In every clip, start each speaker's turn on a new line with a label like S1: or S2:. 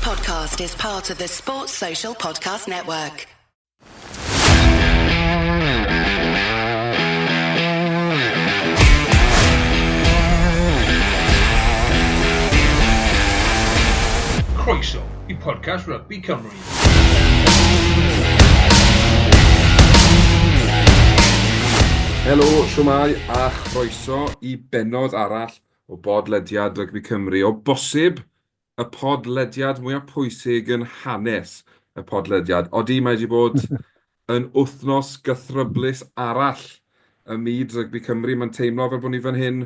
S1: podcast is part of the Sports Social Podcast Network.
S2: Croeso i podcast Rugby Cymru.
S3: Helo, shwmae a chroeso i bennod arall o bodlediad Rygbi Cymru, o bosib y podlediad mwyaf pwysig yn hanes y podlediad. Odi, mae wedi bod yn wythnos gythryblus arall ym myd rygbi Cymru. Mae'n teimlo fel bod ni fan hyn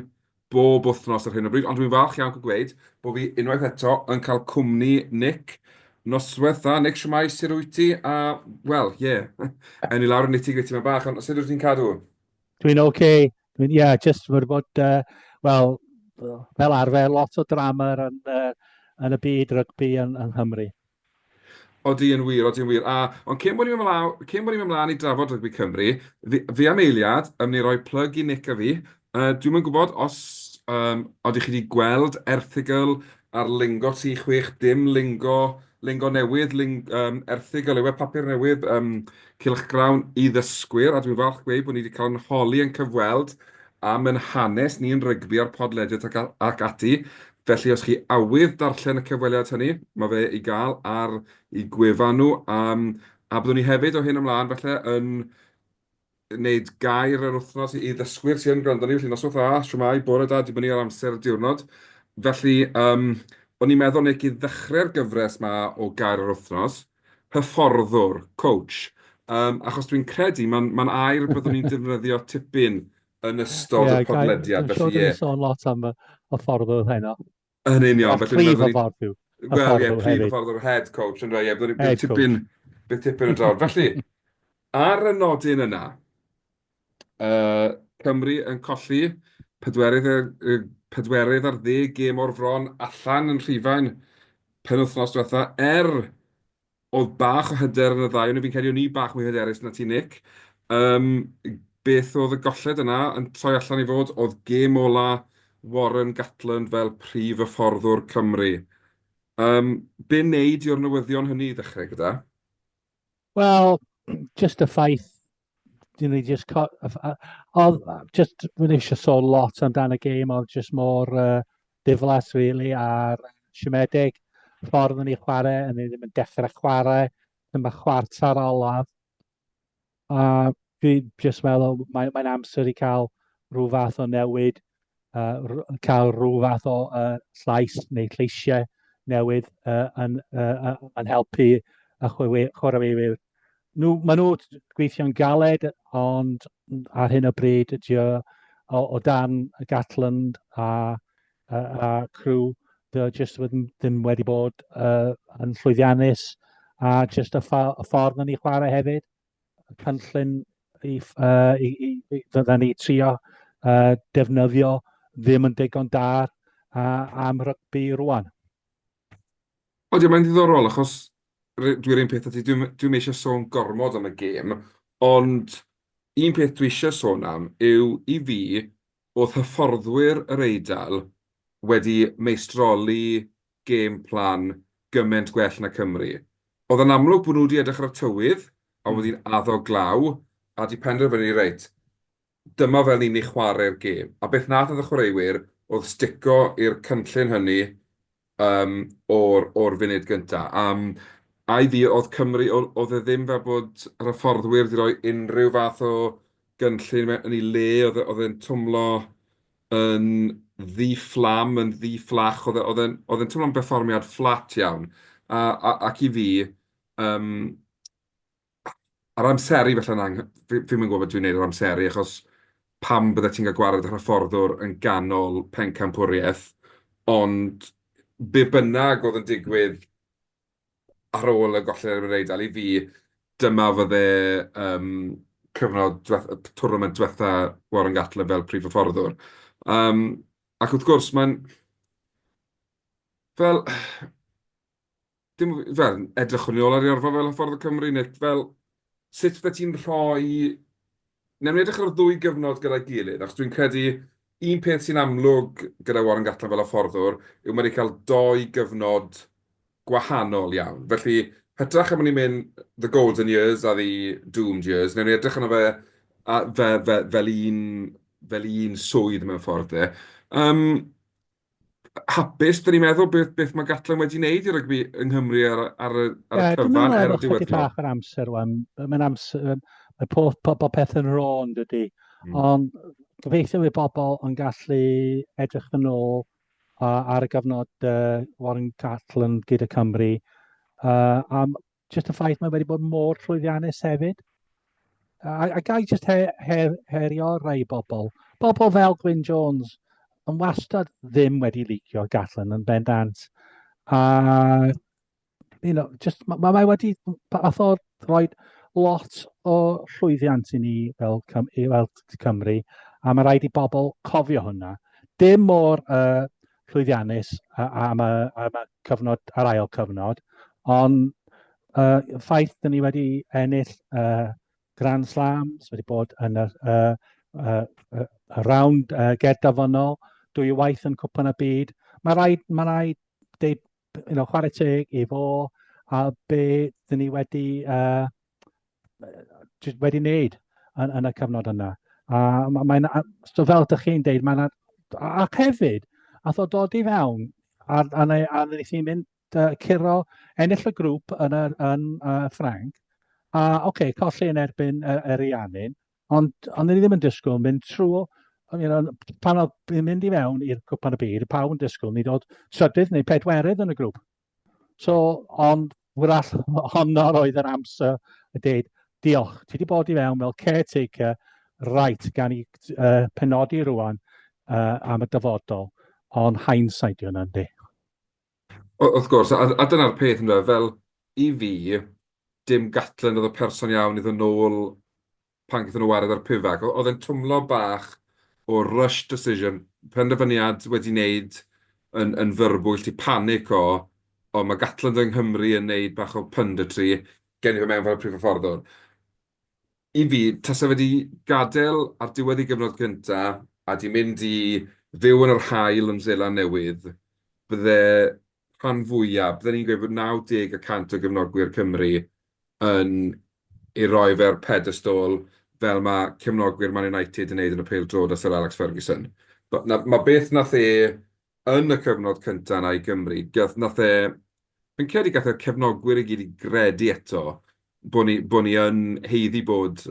S3: bob wythnos ar hyn o bryd, ond dwi'n falch iawn cael gweud bod fi unwaith eto yn cael cwmni Nick. Noswaith dda, Nick, shwmae, sut wyt ti? A, wel, ie, yeah. ewn ni lawr yn nitty-gritty mewn bach, ond sut wyt ti'n cadw?
S4: Dwi'n oce. Okay. Dwi'n, ie, yeah, just fod bod, uh, wel, fel arfer, lot o drama yn, uh, yn y byd rygbi yn, yng Nghymru.
S3: Odi yn wir, odi yn wir. A, ond cyn bod ni'n mynd mlaen, cyn bod ni'n mynd mlaen i drafod rygbi Cymru, fi, fi am eiliad yn mynd i roi plug i Nick a fi. Uh, dwi'm yn gwybod os um, odych chi wedi gweld erthygl ar Lingo 360, Lingo, Lingo newydd, ling, um, erthygl yw e, papur newydd, um, cylchgrawn i ddysgwyr, a dwi'n falch gweud bod ni wedi cael yn holi yn cyfweld am yn hanes ni yn rygbi a'r podlediad ac, ac ati. Felly os chi awydd darllen y cyfweliad hynny, mae fe i gael ar eu gwefan nhw. Um, a byddwn ni hefyd o hyn ymlaen falle yn wneud gair yr wythnos i ddysgwyr sy'n gwrando ni, felly noswaith dda, shwmae, bore da, dibynnu ar amser y diwrnod. Felly, um, o'n i'n meddwl, Nick, i ddechrau'r gyfres ma o gair yr wythnos, hyfforddwr, coach, um, achos dwi'n credu mae'n ma air byddwn ni'n defnyddio tipyn yn ystod yeah, y podlediad.
S4: Felly, ie. Yeah. sôn lot am y hyfforddwr heno.
S3: Yn union.
S4: Felly, prif hyfforddwr.
S3: Wel, ie, prif hyfforddwr, head coach, yn rhaid, ie, byddwn ni'n tipyn, bydd tipyn yn drafod. Felly, ar y nodyn yna, uh, Cymru yn colli pedwerydd, pedwerydd ar ddeg gêm o'r fron allan yn Rhufain penwythnos diwetha, er Oedd bach o hyder yn y ddau o'n nhw. Fi'n credu o'n i bach mwy hyderus na ti, Nick. Um, beth oedd y golled yna yn troi allan i fod? Oedd gêm ola Warren Gatland fel prif hyfforddwr Cymru. Um, be wneud i o'r newyddion hynny i ddechrau gyda?
S4: Wel, just y ffaith dyn ni just... Oedd, just, dwi'n eisiau sôn lot amdan y gêm, oedd just mor uh, diflas, really, a'r siomedig ffordd yn ei chwarae, yn ei ddim yn dechrau chwarae, dyma chwarter olaf. A dwi just meddwl, mae'n mae amser i cael rhyw fath o newid, uh, cael rhyw fath o uh, llais neu lleisiau newydd uh, yn, uh, yn helpu y chwaraewyr Nhw, maen nhw gweithio'n galed, ond ar hyn o bryd ydy o, o, o dan Gatland a, a, a crew, dy just ddim, ddim wedi bod uh, yn llwyddiannus a just y, ffa, y ffordd na ni chwarae hefyd, y cynllun i, uh, i, i, i, fydda ni trio uh, defnyddio ddim yn digon da uh, am rygbi rwan.
S3: Odi, mae'n ddiddorol achos dwi'n yr un peth â ti, dwi'm dwi'm eisiau sôn gormod am y gêm, ond un peth dwi eisiau sôn am yw i fi, oedd hyfforddwyr yr Eidal wedi meistroli game plan gymaint gwell na Cymru. Oedd yn amlwg bod nhw wedi edrych ar y tywydd a wedi'n addo glaw a 'di penderfynu reit, dyma fel ni'n mynd i chwarae'r gêm. A beth wnaeth y chwaraewyr oedd stico i'r cynllun hynny um, o'r, or funud gyntaf. Um, a i fi, oedd Cymru, oedd e ddim fel bod yr hyfforddwyr wedi rhoi unrhyw fath o gynllun yn ei le, oedd e, oedd e'n twmlo yn ddi-fflam, yn ddi-fflach, oedd e, oedd e'n oedd e'n twmlo'n berfformiad fflat iawn. A, a, ac i fi, um, A'r amseru falle'n ang-... Fi fi'm yn gwybod beth dwi'n wneud o'r amseru, achos pam byddet ti'n cael gwared ar hyfforddwr yn ganol pencampwriaeth, ond be bynnag oedd yn digwydd ar ôl y golled yn erbyn yr Eidal, i fi, dyma fydde yym cyfnod diweth-... tournament diwetha Warren Gatland fel prif hyfforddwr. Yym ac wrth gwrs, mae'n... fel... dim, fel, edrychwn ni ôl ar ei yrfa fel hyfforddwr Cymru, neu fel, sut byddet ti'n rhoi... Wnawn ni edrych ar y ddwy gyfnod gyda'i gilydd, achos dwi'n credu un peth sy'n amlwg gyda Warren Gatland fel hyfforddwr yw mae wedi cael dou gyfnod gwahanol iawn. Felly, hytrach am bod ni'n mynd the golden years a the doomed years, wnawn ni edrych arno fe a, fe, fe, fel un fel un swydd mewn ffordd de. Um, hapus, dyn ni'n meddwl, beth, beth mae Gatland wedi wneud i rygbi yng Nghymru ar, ar, ar, ar y cyfan, er y diwedd.
S4: Dwi'n bach o'r amser wan. Mae'n amser, mae pob, pob, pob peth yn rôn, dydy. Ond gobeithio fydd bobl yn gallu edrych yn ôl ar y gyfnod Warren Gatland gyda Cymru. A just y ffaith mae wedi bod mor llwyddiannus hefyd. A, a gai just he, he, herio rai bobl. Bobl fel Gwyn Jones yn wastad ddim wedi licio Gatland yn bendant. A you know, just, mae ma wedi fath o rhoi lot o llwyddiant i ni fel, Cym fel Cymru, a mae rhaid i bobl cofio hwnna. Dim mor llwyddiannus am y, am y cyfnod, yr ail cyfnod, ond y ffaith dyn ni wedi ennill Grand Slams, wedi bod yn y, y, y, y round gerdyfynol, dwywaith yn Cwpan y Byd. Mae rhaid, mae rhaid deud you know, chwarae teg i fo a be dyn ni wedi, wedi wneud yn, yn y cyfnod yna. A mae'n, so fel ydych chi'n deud, mae'n, ac hefyd, ath o dod i fewn, a, a, a, a wnes i mynd curo, ennill y grŵp yn, y, yn Ffrainc, a oce, okay, colli yn erbyn yr Iannin, Ond, ond ni ddim yn disgwyl mynd trwy, you know, pan oedd yn mynd i fewn i'r Cwpan y Byd, pawb yn disgwyl ni dod trydydd neu pedwerydd yn y grŵp. So, ond wrach honno oedd yr amser y deud, diolch, ti wedi bod i fewn fel caretaker, right, gan i penodi rwan am y dyfodol, ond hindsight yw hwnna, yndi.
S3: Wrth gwrs, a, a dyna'r peth ynddo, fel i fi, dim Gatland oedd y person iawn i ddod nôl pan gaethon nhw wared ar Pivac. Oedd e'n twmlo bach o rush decision, penderfyniad wedi wneud yn, yn fyrbwyll, ti panic o, o mae Gatland yng Nghymru yn wneud bach o punditry, gen i fe mewn fel prif hyfforddwr. I fi, tasa fe 'di gadael ar diwedd ei gyfnod cynta a 'di mynd i fyw yn yr haul yn Seland Newydd, bydde rhan fwya, bydden ni'n gweud bod 90 y cant o gefnogwyr Cymru yn ei roi fe ar pedestol fel mae cefnogwyr Man United yn wneud yn y pêl-droed â Sir Alex Ferguson. Na, ma' beth wnaeth e yn y cyfnod cynta 'na i Gymru, gath, nath e... Fi'n credu gath e'r cefnogwyr i gyd i gredu eto bod ni, bod ni yn haeddu bod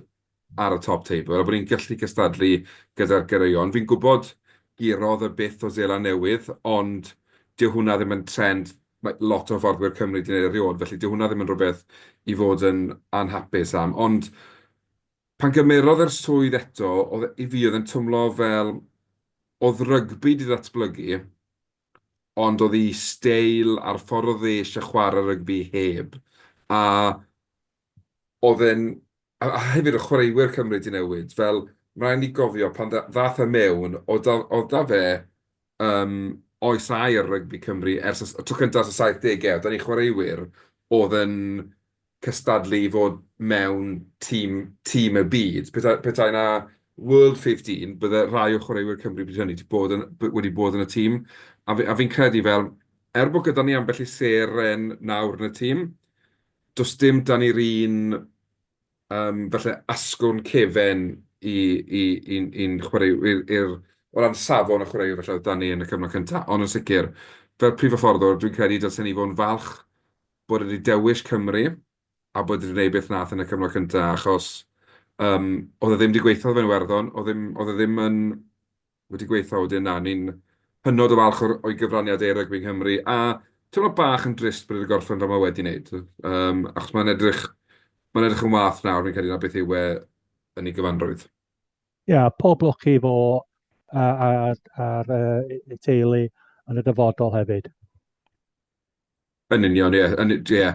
S3: ar y top table a bod ni'n gallu cystadlu gyda'r goreuon. Fi'n gwybod gurodd e byth o Seland Newydd, ond dyw hwnna ddim yn trend mae lot o hyfforddwyr Cymru 'di wneud erioed, felly dyw hwnna ddim yn rhywbeth i fod yn anhapus am. Ond Pan gymerodd e'r swydd eto, oedd, i fi, oedd e'n twmlo fel oedd rygbi 'di ddatblygu, ond oedd ei steil a'r ffordd oedd e eisiau chwarae rygbi heb. A oedd e'n... A a hefyd oedd chwaraewyr Cymru 'di newid. Fel, ma' raid ni gofio, pan dda- ddaeth e mewn, oedd 'da oedd 'da fe yym oes aur rygbi Cymru ers y tro cynta ers y saithdegau. Oedd 'da ni chwaraewyr oedd yn cystadlu i fod mewn tîm tîm y byd. Petai petai 'na World 15, bydde rhai o chwaraewyr Cymru bryd hynny 'di bod yn wedi bod yn y tîm. A fi a fi'n credu fel, er bod gyda ni ambell i seren nawr yn y tîm, does dim 'da ni'r un yym falle asgwrn cefen i i i'n i'n chwaraewyr i'r o ran safon y chwaraewyr falle oedd 'da ni yn y cyfnod cynta. Ond yn sicr, fel prif hyfforddwr, dwi'n credu dylsen ni fod yn falch bod e 'di dewis Cymru a bod e 'di gwneud beth wnaeth yn y cyfnod cynta, achos yym oedd e ddim 'di gweithio fe yn Iwerddon, oedd ddim oedd e ddim yn wedi gweithio wedyn. Na, ni'n hynod o falch o'r o'i gyfraniad e i rygbi Nghymru, a teimlo bach yn drist bod e 'di gorffen fel mae wedi wneud, yym achos mae'n edrych mae'n edrych yn wath nawr, fi'n credu, na beth yw e yn ei gyfanrwydd.
S4: Ie, yeah, pob lwc i fo a'r ar, ar teulu yn y dyfodol hefyd.
S3: Yn union, ie. Yn, ie.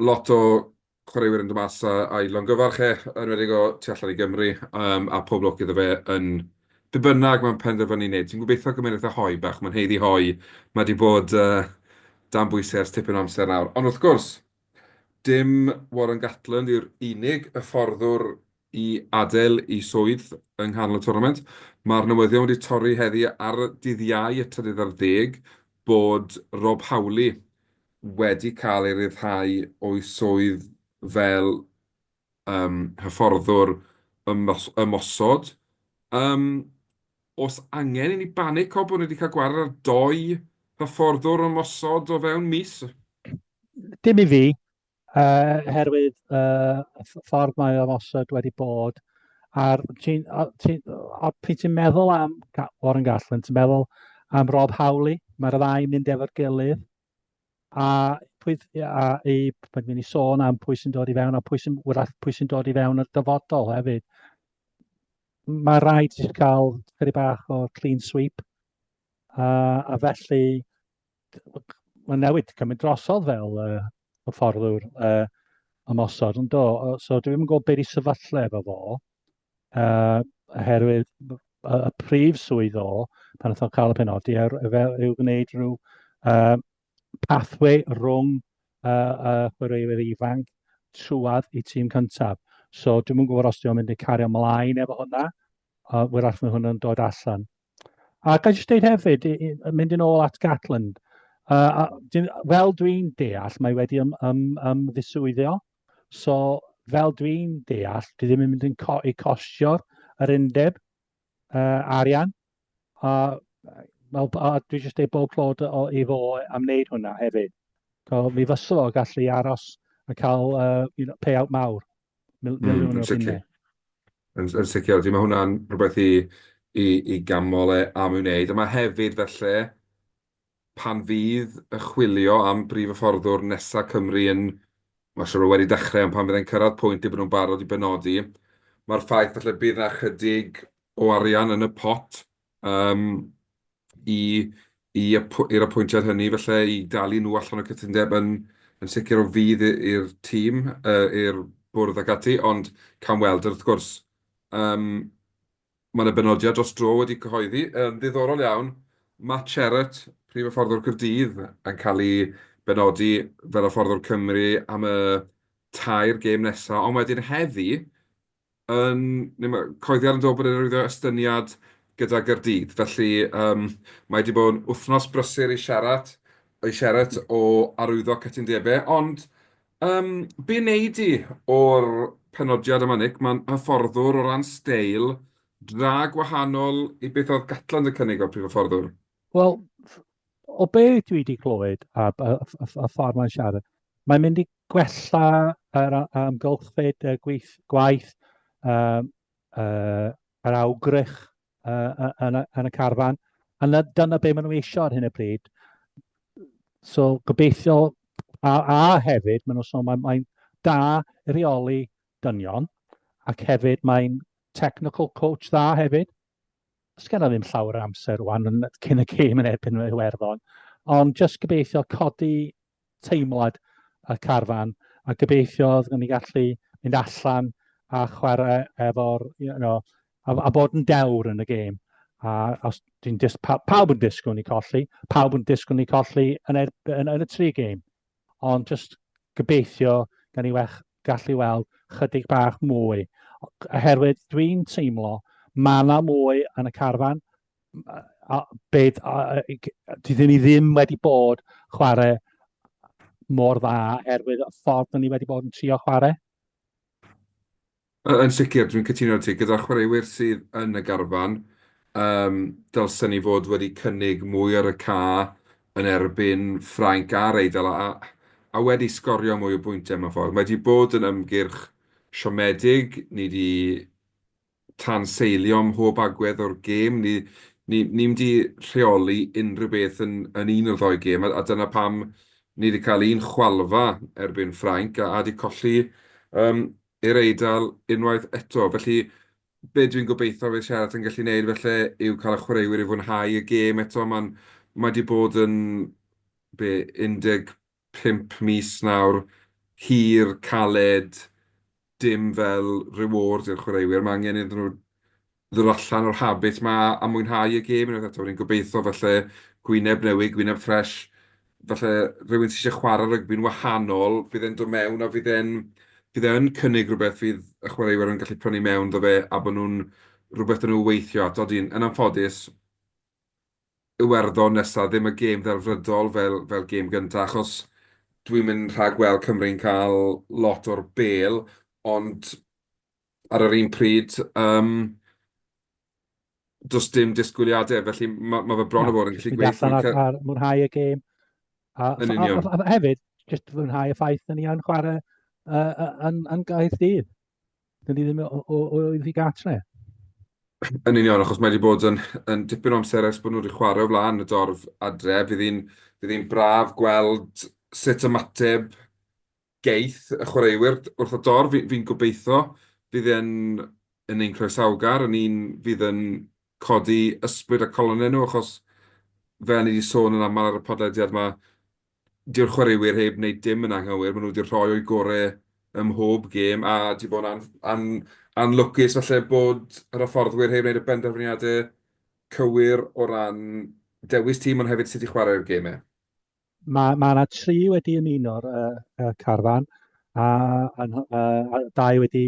S3: Lot o chwaraewyr yn dod mas a, a'i longyfarch e, yn enwedig o tu allan i Gymru, um, a pob lwc iddo fe yn be bynnag mae'n penderfynu wneud. Ti'n gobeithio gymryd eitha hoi bach, mae'n haeddu hoi. Mae wedi bod dan bwysau ers tipyn o amser nawr. Ond wrth gwrs, dim Warren Gatland yw'r unig hyfforddwr i adael ei swydd yng nghanol y twrnament. Mae'r newyddion wedi torri heddi ar dydd Iau y trydydd ar ddeg bod Rob Howley wedi cael ei ryddhau o'i swydd fel yym hyfforddwr ymosod. Yym, oes angen i ni banico bod ni wedi cael gwared ar dou hyfforddwr ymosod o fewn mis?
S4: Dim i fi, oherwydd y ffordd mae ymosod wedi bod. A'r ti'n, ti, a pryd ti'n meddwl am Warren Gatland, ti'n meddwl am Rob Howley, mae'r ddau yn mynd efo'r gilydd. A pwy, a i, mae'n mynd i sôn am pwy sy'n dod i fewn a pwy sy'n, wrach, pwy sy'n dod i fewn yr dyfodol hefyd. Mae rhaid i cael chydig bach o clean sweep. A, a felly, mae'n newid cymryd drosodd fel hyfforddwr ymosod, yn do? So dwi ddim yn gwybod beth i sefyllfa efo fo, oherwydd y prif swydd o, pan wnaeth o cael y penodi, er, fel yw gwneud rhyw pathway rhwng y chwaraewyr ifanc trwad i tîm cyntaf. So dwi'm yn gwybod os dwi'n mynd i cario ymlaen efo hwnna, a wyrach mae hwnna'n dod allan. A ga i jyst deud hefyd, i, i, mynd yn ôl at Gatland, fel dwi'n deall, mae wedi ym, ym, ymddiswyddio. So, fel dwi'n deall, dwi ddim yn mynd yn co i costio'r yr undeb arian. A, wel, a dwi jyst deud bob clod o, i fo am wneud hwnna hefyd. So, mi fysa fo gallu aros a cael you know, payout mawr, mil, miliwn o bunnau.
S3: Yn, yn sicr, ydy, mae hwnna'n rhywbeth i, i, i ganmol e am ei wneud. A mae hefyd, felly, pan fydd y chwilio am brif hyfforddwr nesaf Cymru yn, mae'n siŵr bod wedi dechrau, ond pan fydd e'n cyrraedd pwynt lle bod nhw'n barod i benodi, mae'r ffaith falle bydd 'na chydig o arian yn y pot yym i i i'r apwyntiad hynny falle i dalu nhw allan o'r cytundeb yn yn sicr o fudd i'r tîm, i'r bwrdd ac ati, ond cawn weld. Wrth gwrs, yym mae 'na benodiad dros dro wedi cyhoeddi, yn ddiddorol iawn, Matt Sherratt, prif hyfforddwr Caerdydd, yn cael ei benodi fel hyfforddwr Cymru am y tair gêm nesaf, ond wedyn heddi, yn... neu ma' cyhoeddiad yn dod bod e'n arwyddo estyniad gyda Gaerdydd. Felly yym mae 'di bod yn wythnos brysur i siarad, i Sherratt o arwyddo cytundebau. Ond yym be wnei di o'r penodiad yma, Nick? Mae'n hyfforddwr o ran steil dra gwahanol i beth oedd Gatland yn cynnig fel prif hyfforddwr.
S4: Wel, o be dwi wedi clywed a, a, a, a ffordd mae'n siarad, mae'n mynd i gwella yr amgylchfyd y gweith, gwaith, um, yr awgrych yn, y, yn y carfan. A na, dyna be maen nhw eisiau ar hyn o bryd. So gobeithio, a, a hefyd, maen nhw'n sôn, mae'n mae da reoli dynion, ac hefyd mae'n technical coach dda hefyd. Sgenna ddim llawer o amser rwan yn, cyn y gêm yn erbyn Iwerddon, ond jyst gobeithio codi teimlad y carfan a gobeithio fyddwn ni gallu mynd allan a chwarae efo'r, you know, a, a bod yn dewr yn y gêm. A os dwi'n dis, pa, pawb yn disgwyl ni colli, pawb yn disgwyl ni colli yn, er, yn, yn y tri gêm. Ond just gobeithio gan ni wech, gallu weld chydig bach mwy. Oherwydd dwi'n teimlo mae yna mwy yn y carfan, a be, a, dydyn ni ddim wedi bod chwarae mor dda oherwydd y ffordd ni wedi bod yn trio chwarae.
S3: Yn sicr, dwi'n cytuno â ti. Gyda'r chwaraewyr sydd yn y garfan, um, dylsen ni fod wedi cynnig mwy ar y ca yn erbyn Ffrainc a'r Eidal a, a wedi sgorio mwy o bwyntiau mewn ffordd. Mae wedi bod yn ymgyrch siomedig, ni wedi tanseilio ym mhob agwedd o'r gêm. Ni ni ni'm 'di rheoli unrhyw beth yn yn un o'r ddou gêm, a a dyna pam ni 'di cael un chwalfa erbyn Ffrainc a a 'di colli yym i'r Eidal unwaith eto. Felly, be dwi'n gobeithio fydd Sherratt yn gallu wneud felly yw cael y chwaraewyr i fwynhau y gêm eto. Mae'n mae 'di bod yn, be, 15 mis nawr, hir, caled, dim fel reward i'r chwaraewyr. Mae angen iddyn nhw ddod allan o'r habit 'ma a mwynhau y gêm unwaith eto. Ni'n gobeithio falle gwyneb newydd, gwyneb ffresh, falle rhywun sydd eisiau chwarae rygbi'n wahanol, fydd e'n dod mewn a fydd e'n fydd e'n cynnig rhywbeth fydd y chwaraewyr yn gallu prynu mewn iddo fe a bod nhw'n rhywbeth 'da nhw weithio at. Odi, yn anffodus, Iwerddon nesa ddim y gêm ddelfrydol fel fel gêm gynta, achos Dwi'n mynd rhag gweld Cymru'n cael lot o'r bêl, ond ar yr un pryd, um, does dim disgwyliadau, felly mae ma fe bron o fod yn gallu
S4: gweud... Allan ar, ar mwynhau y gêm. A, yn union. A, a, a, hefyd, jyst mwynhau y ffaith yn ni yn chwarae uh, yn, yn Gaerdydd. Dyn ni ddim o, o, o iddi gatre.
S3: Yn union, achos mae wedi bod yn, yn dipyn o amser ers bod nhw wedi chwarae o flaen y dorf adre. Fydd hi'n fydd hi'n braf gweld sut ymateb geith y chwaraewyr wrth y dorf. Fi'n fi gobeithio fydd e'n yn un croesawgar, yn un fydd yn codi ysbryd a colonnau nhw, achos fel ni wedi sôn yn aml ar y podlediad yma, dyw'r chwaraewyr heb wneud dim yn anghywir, maen nhw wedi rhoi o'u gorau ym mhob gêm a 'di bod yn an- an- anlwcus falle bod yr hyfforddwyr heb wneud y benderfyniadau cywir o ran dewis tîm ond hefyd sut i chwarae'r gemau.
S4: Mae ma 'na tri wedi ymuno'r uh, uh, carfan a, a, a, a dau wedi,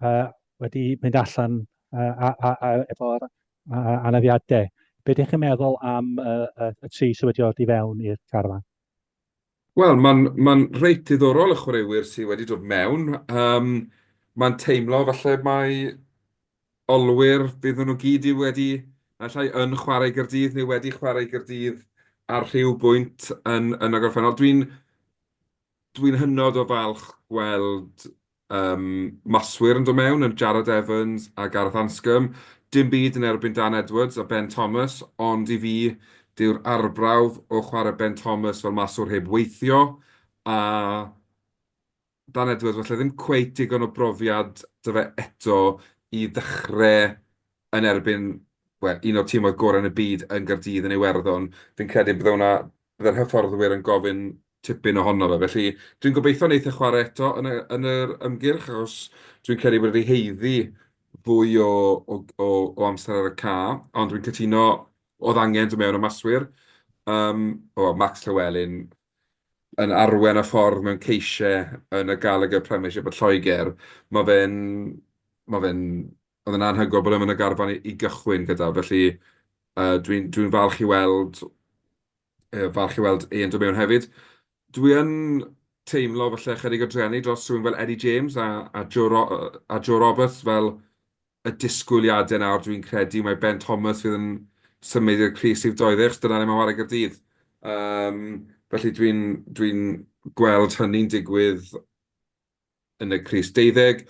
S4: uh, wedi mynd allan uh, a, a, a, efo'r anafiadau. Be ydych chi'n meddwl am uh, y, y tri sydd wedi dod i fewn i'r carfan?
S3: Wel, mae'n ma reit diddorol y chwaraewyr sydd wedi dod mewn. Um, mae'n teimlo falle mai olwyr fydden nhw gyd i wedi, naill ai yn chwarae i Gaerdydd neu wedi chwarae i Gaerdydd ar rhyw bwynt yn, yn y gorffennol. Dwi'n Dwi'n hynod o falch gweld yym maswyr yn dod mewn, yn Jarrod Evans a Gareth Anscombe. Dim byd yn erbyn Dan Edwards a Ben Thomas, ond i fi, dyw'r arbrawf o chwarae Ben Thomas fel maswr heb weithio, a Dan Edwards falle ddim cweit digon o brofiad 'da fe eto i ddechrau yn erbyn, wel, un o'r timoedd gorau yn y byd yn Gaerdydd yn Iwerddon. Fi'n credu bydde hwnna, bydde'r hyfforddwyr yn gofyn tipyn ohono fe. Felly dwi'n gobeithio wneith e chwarae eto yn y yn yr ymgyrch, achos dwi'n credu bod wedi haeddu fwy o o o o amser ar y ca. Ond dwi'n cytuno, oedd angen dod mewn y maswyr. Um, o, Max Llewellyn yn arwen y ffordd mewn ceisiau yn y Gallagher Premiership yn Lloegr. Mae fe'n... mae fe'n... Oedd e'n anhygoel bod e'n mynd y garfan i, i gychwyn gyda, felly uh, dwi'n dwi falch i weld yy falch i weld e'n dod mewn hefyd. Dwi yn teimlo falle chydig o drueni dros rhywun fel Eddie James a a Joe Ro- a Joe Roberts fel y disgwyliadau nawr dwi'n credu mae Ben Thomas fydd yn symud i'r crys rhif 20 achos dyna le mae'n chwarae Gaerdydd. Yym felly dwi'n dwi'n gweld hynny'n digwydd yn y crys deuddeg.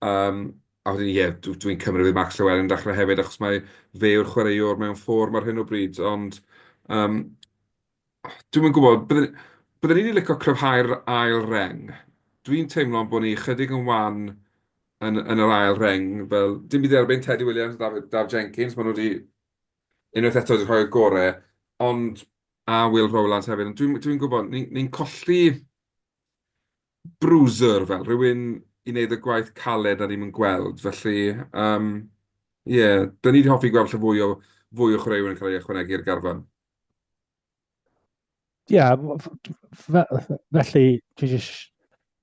S3: Yym, a wedyn ie, dw dwi'n cymryd fydd Max Llewellyn yn dechrau hefyd, achos mae fe yw'r chwaraewr mewn fform ar hyn o bryd. Ond yym, dwi'm yn gwybod, bydden bydden i 'di licio cryfhau'r ail reng. Dwi'n teimlo bod ni chydig yn wan yn yn yr ail reng, fel dim byd i erbyn Teddy Williams a Daf Daf Jenkins, maen nhw wedi unwaith eto wedi rhoi'r gorau, ond a Will Rowlands hefyd, ond dwi'n dwi'n gwybod, ni'n ni'n colli bruiser fel, rhywun i wneud y gwaith caled a ni'm yn gweld. Felly, yym, ie, dan ni 'di hoffi gweld falle fwy o fwy o chwaraewyr yn cael ei ychwanegu i'r garfan.
S4: Ie, felly dwi jyst,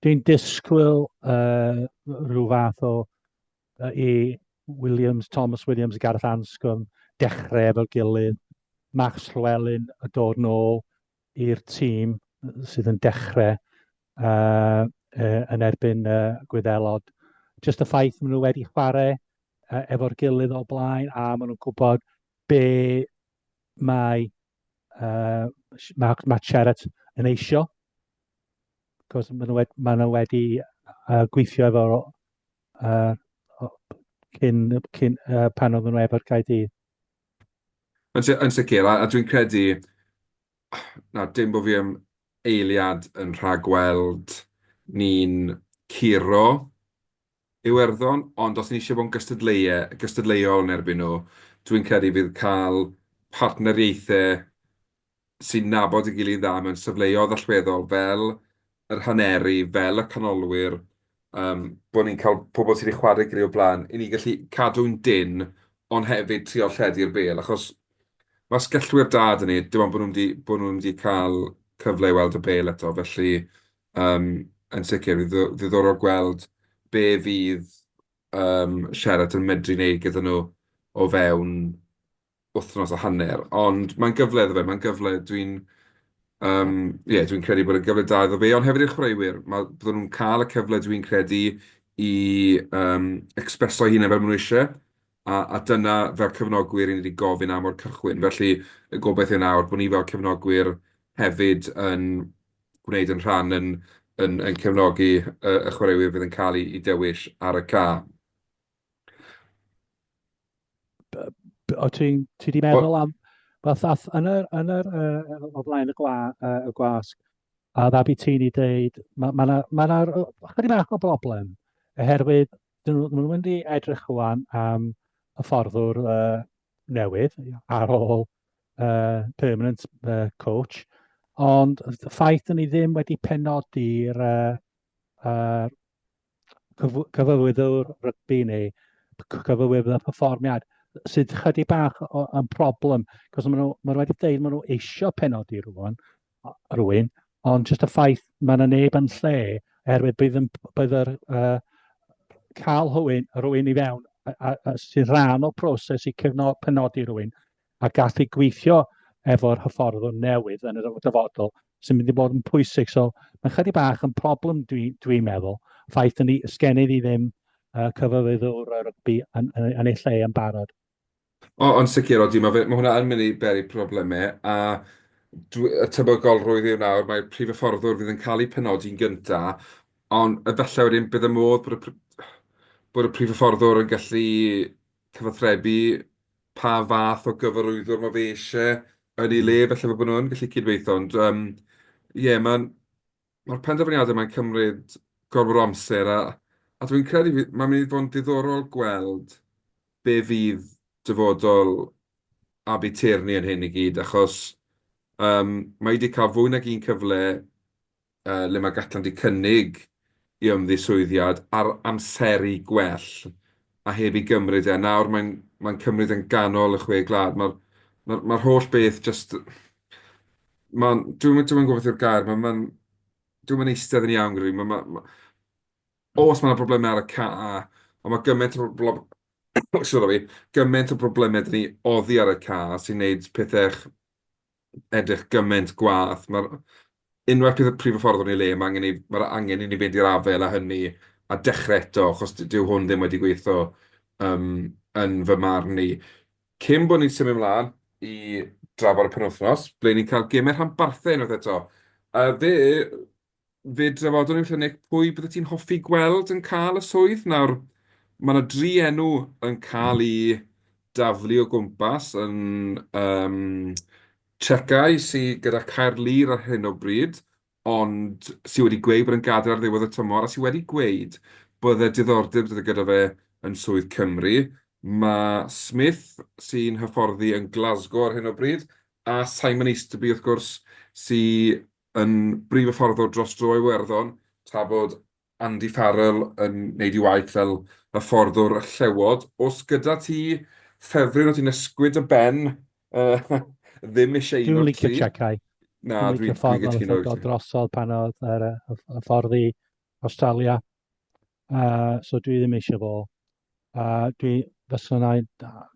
S4: dwi'n disgwyl uh, rhyw fath o uh, i Williams, Thomas Williams a Gareth Anscombe dechrau efo'r gilydd, Max Llewellyn y dod nôl, i'r tîm sydd yn dechrau uh, uh, yn erbyn uh, Gwyddelod. Just y ffaith maen nhw wedi chwarae uh, efo'r gilydd o blaen a maen nhw'n gwybod be mae, uh, mae Matt Sherratt yn eisio. Cos maen nhw wedi, maen nhw wedi uh, gweithio efo uh, cyn, cyn uh, pan oedden nhw efo'r Gaerdydd.
S3: Yn yn sicr, a, a dwi'n credu, na, dim bod fi am eiliad yn rhagweld ni'n curo Iwerddon, ond os ni eisiau bod yn gystadleuau, gystadleuol yn erbyn nhw, dwi'n credu fydd cael partneriaethau sy'n nabod ei gilydd dda mewn safleoedd allweddol fel yr haneri, fel y canolwyr, yym, bod ni'n cael pobl sydd wedi chwarae gilydd o'r blaen, i ni gallu cadw'n dynn, ond hefyd trio lledu'r bêl, achos mae asgellwyr da 'da ni, dim ond bod nhw'n mynd i bod nhw'n mynd i cael cyfle i weld y bêl eto, felly yym, yn sicr, fydd ddiddorol gweld be fydd yym, Sherratt yn medru wneud gyda nhw o fewn wythnos a hanner, ond mae'n gyfle iddo fe, mae'n gyfle. Dwi'n... Yym, ie, dwi'n credu bod e'n gyfle da iddo fe, ond hefyd i'r chwaraewyr. Ma'... bydden nhw'n cael y cyfle, dwi'n credu, i yym ecspreso'u hunain fel maen nhw isie, a a dyna, fel cefnogwyr, 'y ni 'di gofyn am o'r cychwyn. Felly, y gobaith yw nawr bod ni fel cefnogwyr hefyd yn gwneud yn rhan yn yn yn cefnogi y y chwaraewyr fydd yn cael eu dewis ar y cae.
S4: O ti'n ti di meddwl am fath ath yn yr, yn yr uh, o flaen y, gwa, uh, y gwasg a ddabi ti'n i dweud mae ma na, ma na chydig bach o broblem oherwydd dyn nhw, nhw'n mynd i edrych rwan am hyfforddwr uh, newydd ar ôl uh, permanent uh, coach ond y ffaith dyn ni ddim wedi penodi'r uh, uh, cyfarwyddwr rygbi neu cyfarwyddwr perfformiad sydd chydig bach o, yn problem, cos maen nhw, maen nhw wedi dweud maen nhw eisiau penodi rhywun, rhywun, ond jyst y ffaith mae yna neb yn lle, oherwydd bydd, yn, bydd yr, uh, cael rhywun, rhywun i fewn a, a, a, sy'n rhan o'r proses i cefno, penodi rhywun, a gallu gweithio efo'r hyfforddwr newydd yn y dyfodol sy'n mynd i bod yn pwysig. So mae'n chydig bach yn problem dwi'n dwi meddwl. Ffaith yn ni, sgennydd i ddim uh, cyfarwyddwr rygbi yn, yn, yn ei lle yn barod.
S3: O, yn sicr, odi, mae, fe, mae hwnna yn mynd i beri problemau, a dwi, y tebygolrwydd yw nawr, mae'r prif hyfforddwr fydd yn cael ei penodi'n gyntaf, ond efallai wedyn bydd y modd bod y, bod y prif hyfforddwr yn gallu cyfathrebu pa fath o gyfarwyddwr mae fe eisiau yn ei le, felly bod nhw yn gallu cydweithio. Ond yym ie, mae'n... mae'r penderfyniadau mae'n cymryd gormod o amser a a dwi'n credu fydd... mae'n mynd i fod yn diddorol gweld be fydd dyfodol Abi Tierney yn hyn i gyd, achos yym mae hi 'di cael fwy nag un cyfle yy le mae Gatland 'di cynnig i ymddiswyddiad ar amseru gwell a heb ei gymryd e. Nawr mae'n mae'n cymryd e'n ganol y chwe gwlad. Mae'r mae'r mae'r holl beth jyst... Mae'n... Dwi'm dwi'm yn gwybod beth yw'r gair, mae'n mae'n dwi'm yn eistedd yn iawn gyda fi. Mae ma' ma'... Oes, mae 'na broblemau ar y ca, ond mae gymaint o brob- sori, gymaint o broblemau 'da ni oddi ar y ca sy'n wneud pethau edrych gymaint gwaeth. Mae'r... Unwaith bydd y prif hyfforddwr yn ei le, mae angen i... mae'r angen i ni fynd i'r afael â hynny a dechrau eto, achos dyw hwn ddim wedi gweithio yym yn fy marn i. Cyn bod ni'n symud mlaen i drafod y penwythnos, ble ni'n cael gemau rhanbarthau unwaith eto. Yy fe Fe drafodwn ni falle, Nick, pwy byddet ti'n hoffi gweld yn cael y swydd? Nawr, mae 'na dri enw yn cael eu daflu o gwmpas yn yym Checkau sy gyda Caerlŷr ar hyn o bryd, ond sy wedi gweud bod e'n gadael ar ddiwedd y tymor, a sy wedi gweud bydde diddordeb gyda fe yn swydd Cymru. Mae Smith, sy'n hyfforddi yn Glasgow ar hyn o bryd, a Simon Easterby, wrth gwrs, sy yn brif hyfforddwr dros dro Iwerddon, tra bod Andy Farrell yn wneud ei waith fel hyfforddwr y Llewod. Oes gyda ti ffefryn o ti'n ysgwyd dy ben uh, ddim eisiau un
S4: o'r tri? Dwi'n licio Checkau.
S3: Na, dwi'n
S4: licio ffordd o'n dod drosodd pan oedd yr hyfforddi Australia. Uh, so dwi ddim eisiau fo. Uh, dwi, fyswn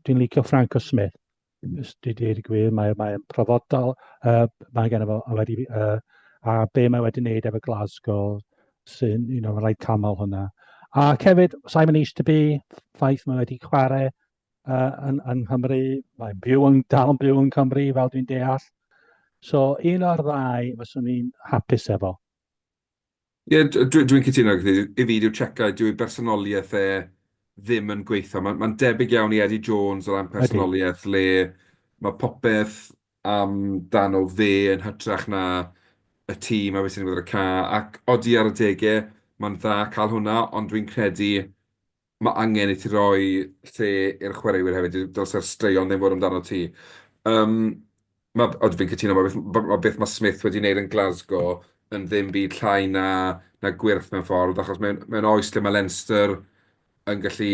S4: dwi'n licio Franco Smith. Dwi dweud y gwir, mae'n mae profodol, uh, mae gen fo wedi, uh, a be mae wedi wneud efo Glasgow, sy'n, you know, rhaid canmol hwnna. Ac hefyd, Simon Easterby, ffaith mae wedi chwarae uh, yn, yn Nghymru, mae'n byw yn, dal yn byw yn Cymru, fel dwi'n deall. So, un o'r ddau fyswn i'n hapus efo.
S3: Ie, dwi dwi'n cytuno gyda ti. I fi, dyw Cheika, dyw ei bersonoliaeth e ddim yn gweithio. Mae'n mae'n debyg iawn i Eddie Jones o ran personoliaeth, le mae popeth amdano fe yn hytrach na y tîm a beth sy'n digwydd ar y ca. Ac odi ar adegau, mae'n dda cael hwnna, ond dwi'n credu mae angen i ti roi lle i'r chwaraewyr hefyd, dylse'r straeon ddim fod amdano ti. Yym, ma'... Ydw fi'n cytuno, ma' beth ma' beth ma' Smith wedi wneud yn Glasgow yn ddim byd llai na na gwyrth mewn ffordd, achos mewn mewn oes lle mae Leinster yn gallu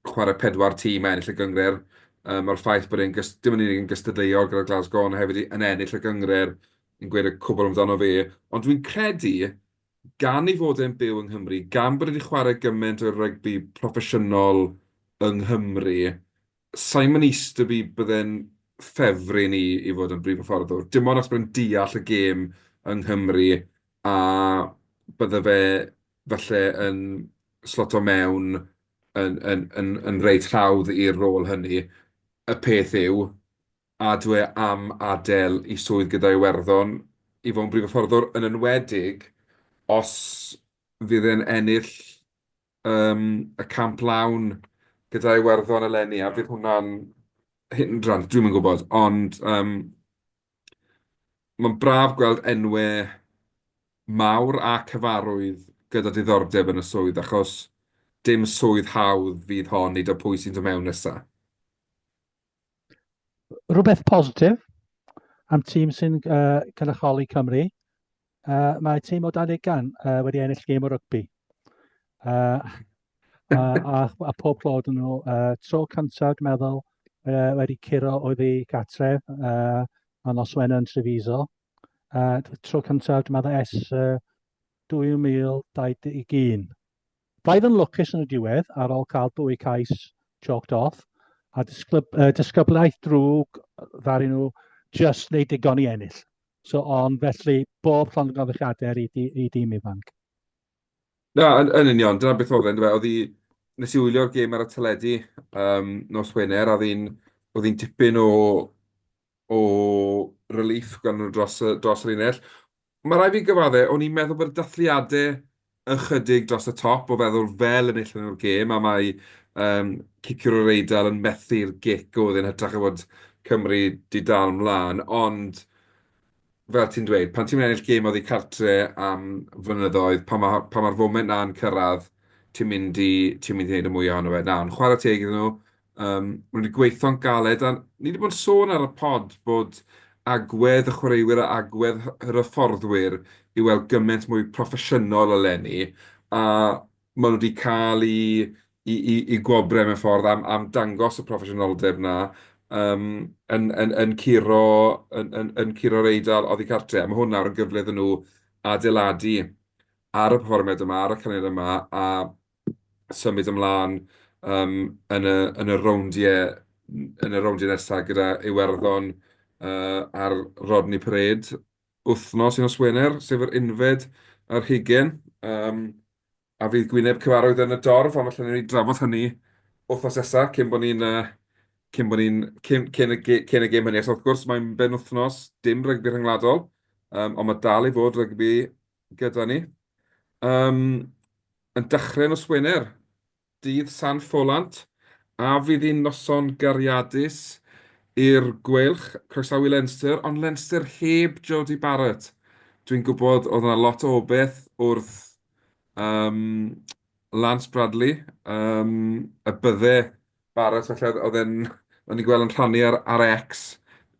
S3: chwarae pedwar tîm a ennill y gynghrair, yy ma'r ffaith bod e'n gys- dim yn unig yn gystadleuol gyda Glasgow, ond hefyd yn ennill y gynghrair yn gweud y cwbl amdano fe. Ond dwi'n credu Gan ei fod e'n byw yng Nghymru, gan bod e 'di chwarae gymaint o rygbi proffesiynol yng Nghymru, Simon Easterby bydde'n ffefryn i i fod yn brif hyfforddwr. Dim ond os bod e'n deall y gêm yng Nghymru a bydde fe falle yn sloto mewn yn yn yn yn reit hawdd i'r rôl hynny. Y peth yw, a dw e am adael ei swydd gyda Iwerddon i fod yn brif hyfforddwr, yn enwedig os fydd e'n ennill yym y Camp Lawn gyda Iwerddon eleni, a fydd hwnna'n hindrance, dwi'm yn gwybod, ond yym mae'n braf gweld enwau mawr a cyfarwydd gyda diddordeb yn y swydd, achos dim swydd hawdd fydd hon i da pwy sy'n dod mewn nesa.
S4: Rhywbeth positif am tîm sy'n uh, cynrychioli Cymru. Uh, mae tîm o dan ugain uh, wedi ennill gêm o rygbi. Uh, a, a, a pob clod yn nhw. Uh, tro cyntaf, dwi'n meddwl, uh, wedi curo oedd ei gatref uh, a nos Wener yn Treviso. Uh, tro cyntaf, dwi'n meddwl, ers uh, 2021. Braidd yn lwcus yn y diwedd ar ôl cael dwy cais chalked off a disglyb, uh, disgyblaeth drwg ddaru nhw just wneud digon i ennill. So, ond felly, bob llongyfarchiadau i, i, i dîm ifanc.
S3: Na, yn, yn union, dyna beth oedd e, oedd hi, nes i wylio'r gêm ar y teledu um, nos Wener, a oedd hi'n oedd hi'n dipyn o, o relief gan nhw dros y, dros yr unell. Mae rhaid fi gyfadde, o'n i'n meddwl bod y dathliadau ychydig dros y top o feddwl fel enillon nhw'r gêm, a mae um, ciciwr o'r Eidal yn methu'r gic oedd yn hytrach o fod Cymru 'di dal mlaen, ond fel ti'n dweud, pan ti'n ennill gêm oddi cartre am flynyddoedd, pan ma' pan ma'r foment 'na'n cyrraedd, ti'n mynd i ti'n mynd i wneud y mwyaf ohono fe. Na, ond chwarae teg iddyn nhw, yym maen nhw 'di gweithio'n galed, a ni 'di bod yn sôn ar y pod bod agwedd y chwaraewyr a agwedd yr hyfforddwyr i weld gymaint mwy proffesiynol eleni, a maen nhw 'di cael eu eu eu eu gwobrau mewn ffordd am am dangos y proffesiynoldeb 'na yym yn yn yn curo yn yn yn curo'r Eidal oddi cartre. A ma' hwn nawr yn gyfle iddyn nhw adeiladu ar y perfformiad yma, ar y canlyniad yma, a symud ymlaen yym yn y yn y rowndiau yn y rowndiau nesaf gyda Iwerddon yy ar Rodney Parade wythnos i nos Wener, sef yr unfed ar hugain. Yym a fydd gwyneb cyfarwydd yn y dorf, ond falle wnawn ni drafod hynny wythnos nesa, cyn bod ni'n yy cyn bod ni'n cyn cyn y ge- cyn y gêm hynny. Achos wrth gwrs mae'n benwythnos, dim rygbi rhyngwladol, yym ond mae dal i fod rygbi gyda ni. Yym yn dechrau nos Wener, dydd San Ffolant, a fydd hi'n noson gariadus i'r Gweilch, croesawu Leinster, ond Leinster heb Jodie Barrett. Dwi'n gwybod oedd yna lot o obaith wrth yym Lance Bradley, yym y bydde Barrett falle, oedd e'n, o'n i'n gweld yn rhannu ar ar X,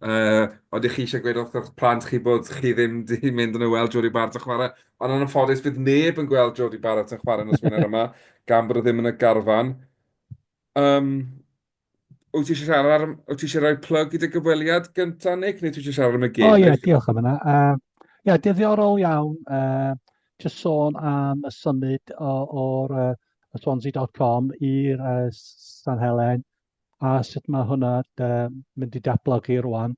S3: yy oeddech chi eisiau gweud wrth eich plant chi bod chi ddim 'di mynd yn y weld Jodie Barrett yn chwarae, ond yn anffodus fydd neb yn gweld Jodie Barrett yn chwarae nos Wener yma, gan bod o ddim yn y garfan. Yym, wyt ti eisiau siarad am, wyt ti eisiau rhoi plug i dy gyfweliad gyntaf, Nick, neu ti eisiau siarad am y gêm?
S4: O ie, diolch am hynna. Uh, ie, diddorol iawn. Uh, just sôn am y symud o'r uh, Swansea.com i'r uh, San Helen a sut mae hwnna uh, mynd i datblygu rwan.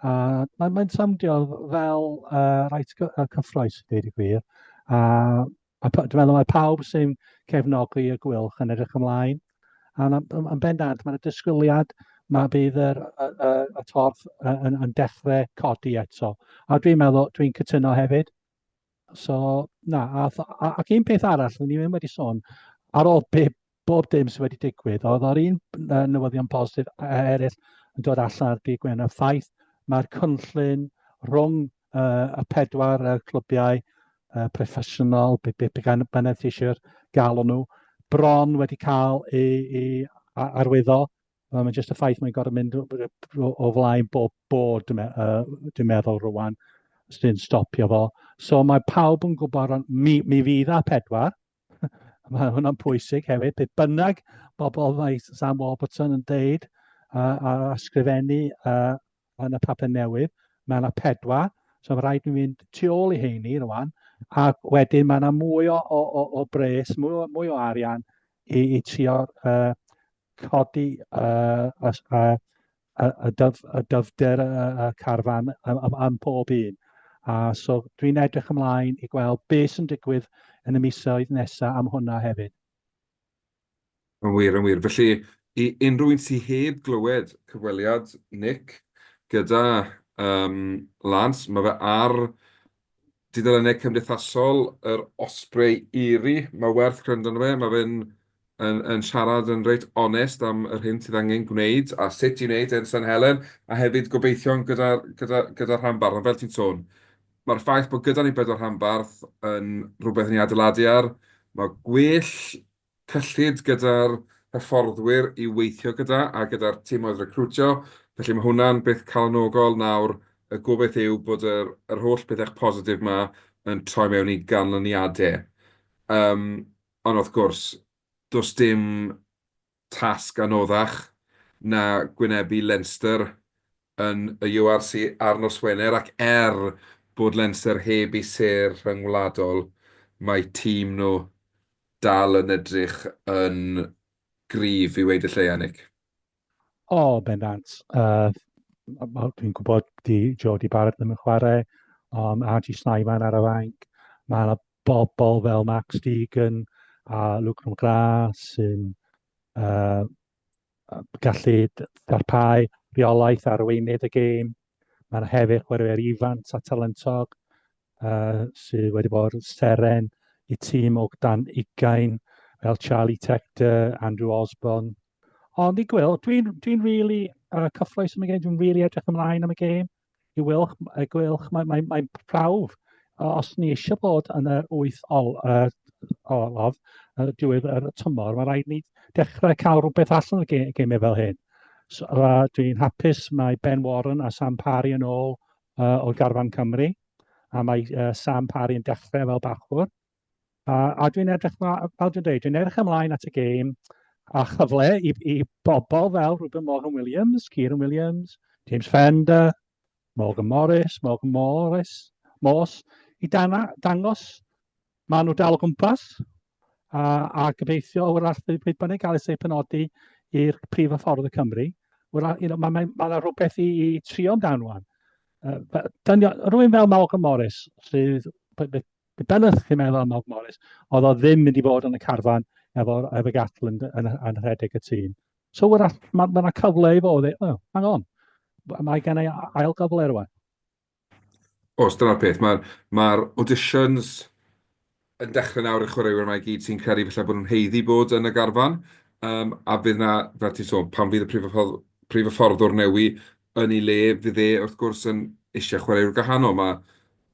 S4: A mae'n mae soundio fel uh, reit cyffroes, i ddeud y gwir. A Mae, dwi'n meddwl mae pawb sy'n cefnogi y Gweilch yn edrych ymlaen. A yn, yn bendant, mae'n disgwyliad, mae bydd yr, y, y, y torf yn, yn dechrau codi eto. A dwi'n meddwl, dwi'n cytuno hefyd. So, na, a, a, ac un peth arall, ni ddim wedi sôn, ar ôl be, bob dim sydd wedi digwydd, oedd o'r un newyddion positif eraill yn dod allan ar dydd Gwener, y ffaith mae'r cynllun rhwng uh, y pedwar uh, clybiau uh, proffesiynol, be, be, be bynnag ti eisiau galw nhw, bron wedi cael ei, ei arwyddo. Mae'n jyst y ffaith mae'n gorfod mynd o, o flaen bob bod, dwi'n uh, dwi meddwl rwan, sy'n stopio fo. So mae pawb yn gwybod, mi, mi fydd a pedwar, Mae hwnna'n pwysig hefyd. Beth bynnag bobl mae Sam Warburton yn deud a, a ysgrifennu uh, yn y papur newydd, mae yna pedwar, so mae rhaid i fynd tu ôl i heini rwan, ac wedyn mae yna mwy o, o, o, o bres, mwy o, mwy o arian i, i trio uh, codi uh, uh, y, y, dyf, y dyfder y, y carfan am, am, am pob un. A so dwi'n edrych ymlaen i gweld beth sy'n digwydd yn y misoedd nesaf am hwnna hefyd.
S3: Yn wir, yn wir. Felly, i unrhyw un sydd heb glywed cyfweliad Nick gyda um, Lance, mae fe ar dudalennau cymdeithasol yr Osprey Erie. Mae werth gwrando arno fe. Mae fe'n yn, yn siarad yn reit onest am yr hyn sydd angen gwneud a sut i wneud e yn San Helen, a hefyd gobeithio'n gyda'r gyda, gyda rhanbarth. Ond fel ti'n sôn, mae'r ffaith bod gyda ni bedwar rhanbarth yn rhywbeth i ni adeiladu ar. Mae gwell cyllid gyda'r hyfforddwyr i weithio gyda a gyda'r timoedd recriwtio, felly mae hwnna'n beth calonogol. Nawr, y gobaith yw bod yr yr holl bethau positif 'ma yn troi mewn i ganlyniadau. Yym, ond wrth gwrs, does dim tasg anoddach na gwynebu Leinster yn y URC ar nos Wener, ac er bod Leinster heb eu sêr rhyngwladol, mae tîm nhw dal yn edrych yn gryf i weud y lleia, Nick.
S4: O, bendant. Uh, dwi'n gwybod di Jody Barrett ddim yn chwarae, ond RG Snyman ar y fainc. Mae yna bobl fel Max Deegan a Luke McGrath sy'n uh, gallu darpau rheolaeth arweinydd y gêm. Mae yna hefyd chwaraewyr ifanc a talentog uh, sydd wedi bod yn seren i tîm o dan ugain fel Charlie Tector, Andrew Osborne. Ond i gwyl, dwi'n dwi really uh, cyffroes am y gêm, dwi'n really edrych ymlaen am y gêm. I wylch, y gwylch, mae'n mae, mae prawf. Os ni eisiau bod yn yr wyth ol, uh, olaf, uh, diwedd yr tymor, mae rhaid ni dechrau cael rhywbeth allan o'r gemau fel hyn. So, uh, dwi'n hapus mae Ben Warren a Sam Parry yn ôl uh, o garfan Cymru, a mae uh, Sam Parry yn dechrau fel bachwr. A, a dwi'n edrych, fel dwi'n dweud, dwi'n edrych ymlaen at y gêm a chyfle i, i bobl fel Ruben Morgan Williams, Kieran Williams, James Fender, Morgan Morris, Morgan Morris, Morse, i dana, dangos maen nhw dal o gwmpas a, a gobeithio wrach pryd bynnag gael ei penodi i'r prif hyfforddwr y Cymru, wrach, you know, mae ma, ma, ma rhywbeth i, i trio amdano wan. Uh, rhywun fel Morgan Morris sydd Be bynnag chi'n meddwl am Malcolm Morris, oedd o ddim mynd i fod yn y carfan efo, efo Gatland yn, yn rhedeg y tîm. So wrach, mae yna ma cyfle i fod, oh, hang on, mae gen i ail gyfle rwan.
S3: Os, dyna'r peth. Mae'r mae auditions yn dechrau nawr i'r chwaraewyr yma i gyd sy'n credu falle bod nhw'n haeddu bod yn y garfan. Um, a fydd na, fel ti'n sôn, pan fydd y prif, prif hyfforddwr newi yn ei le, fydd e wrth gwrs yn eisiau chwaraewyr gwahanol. Mae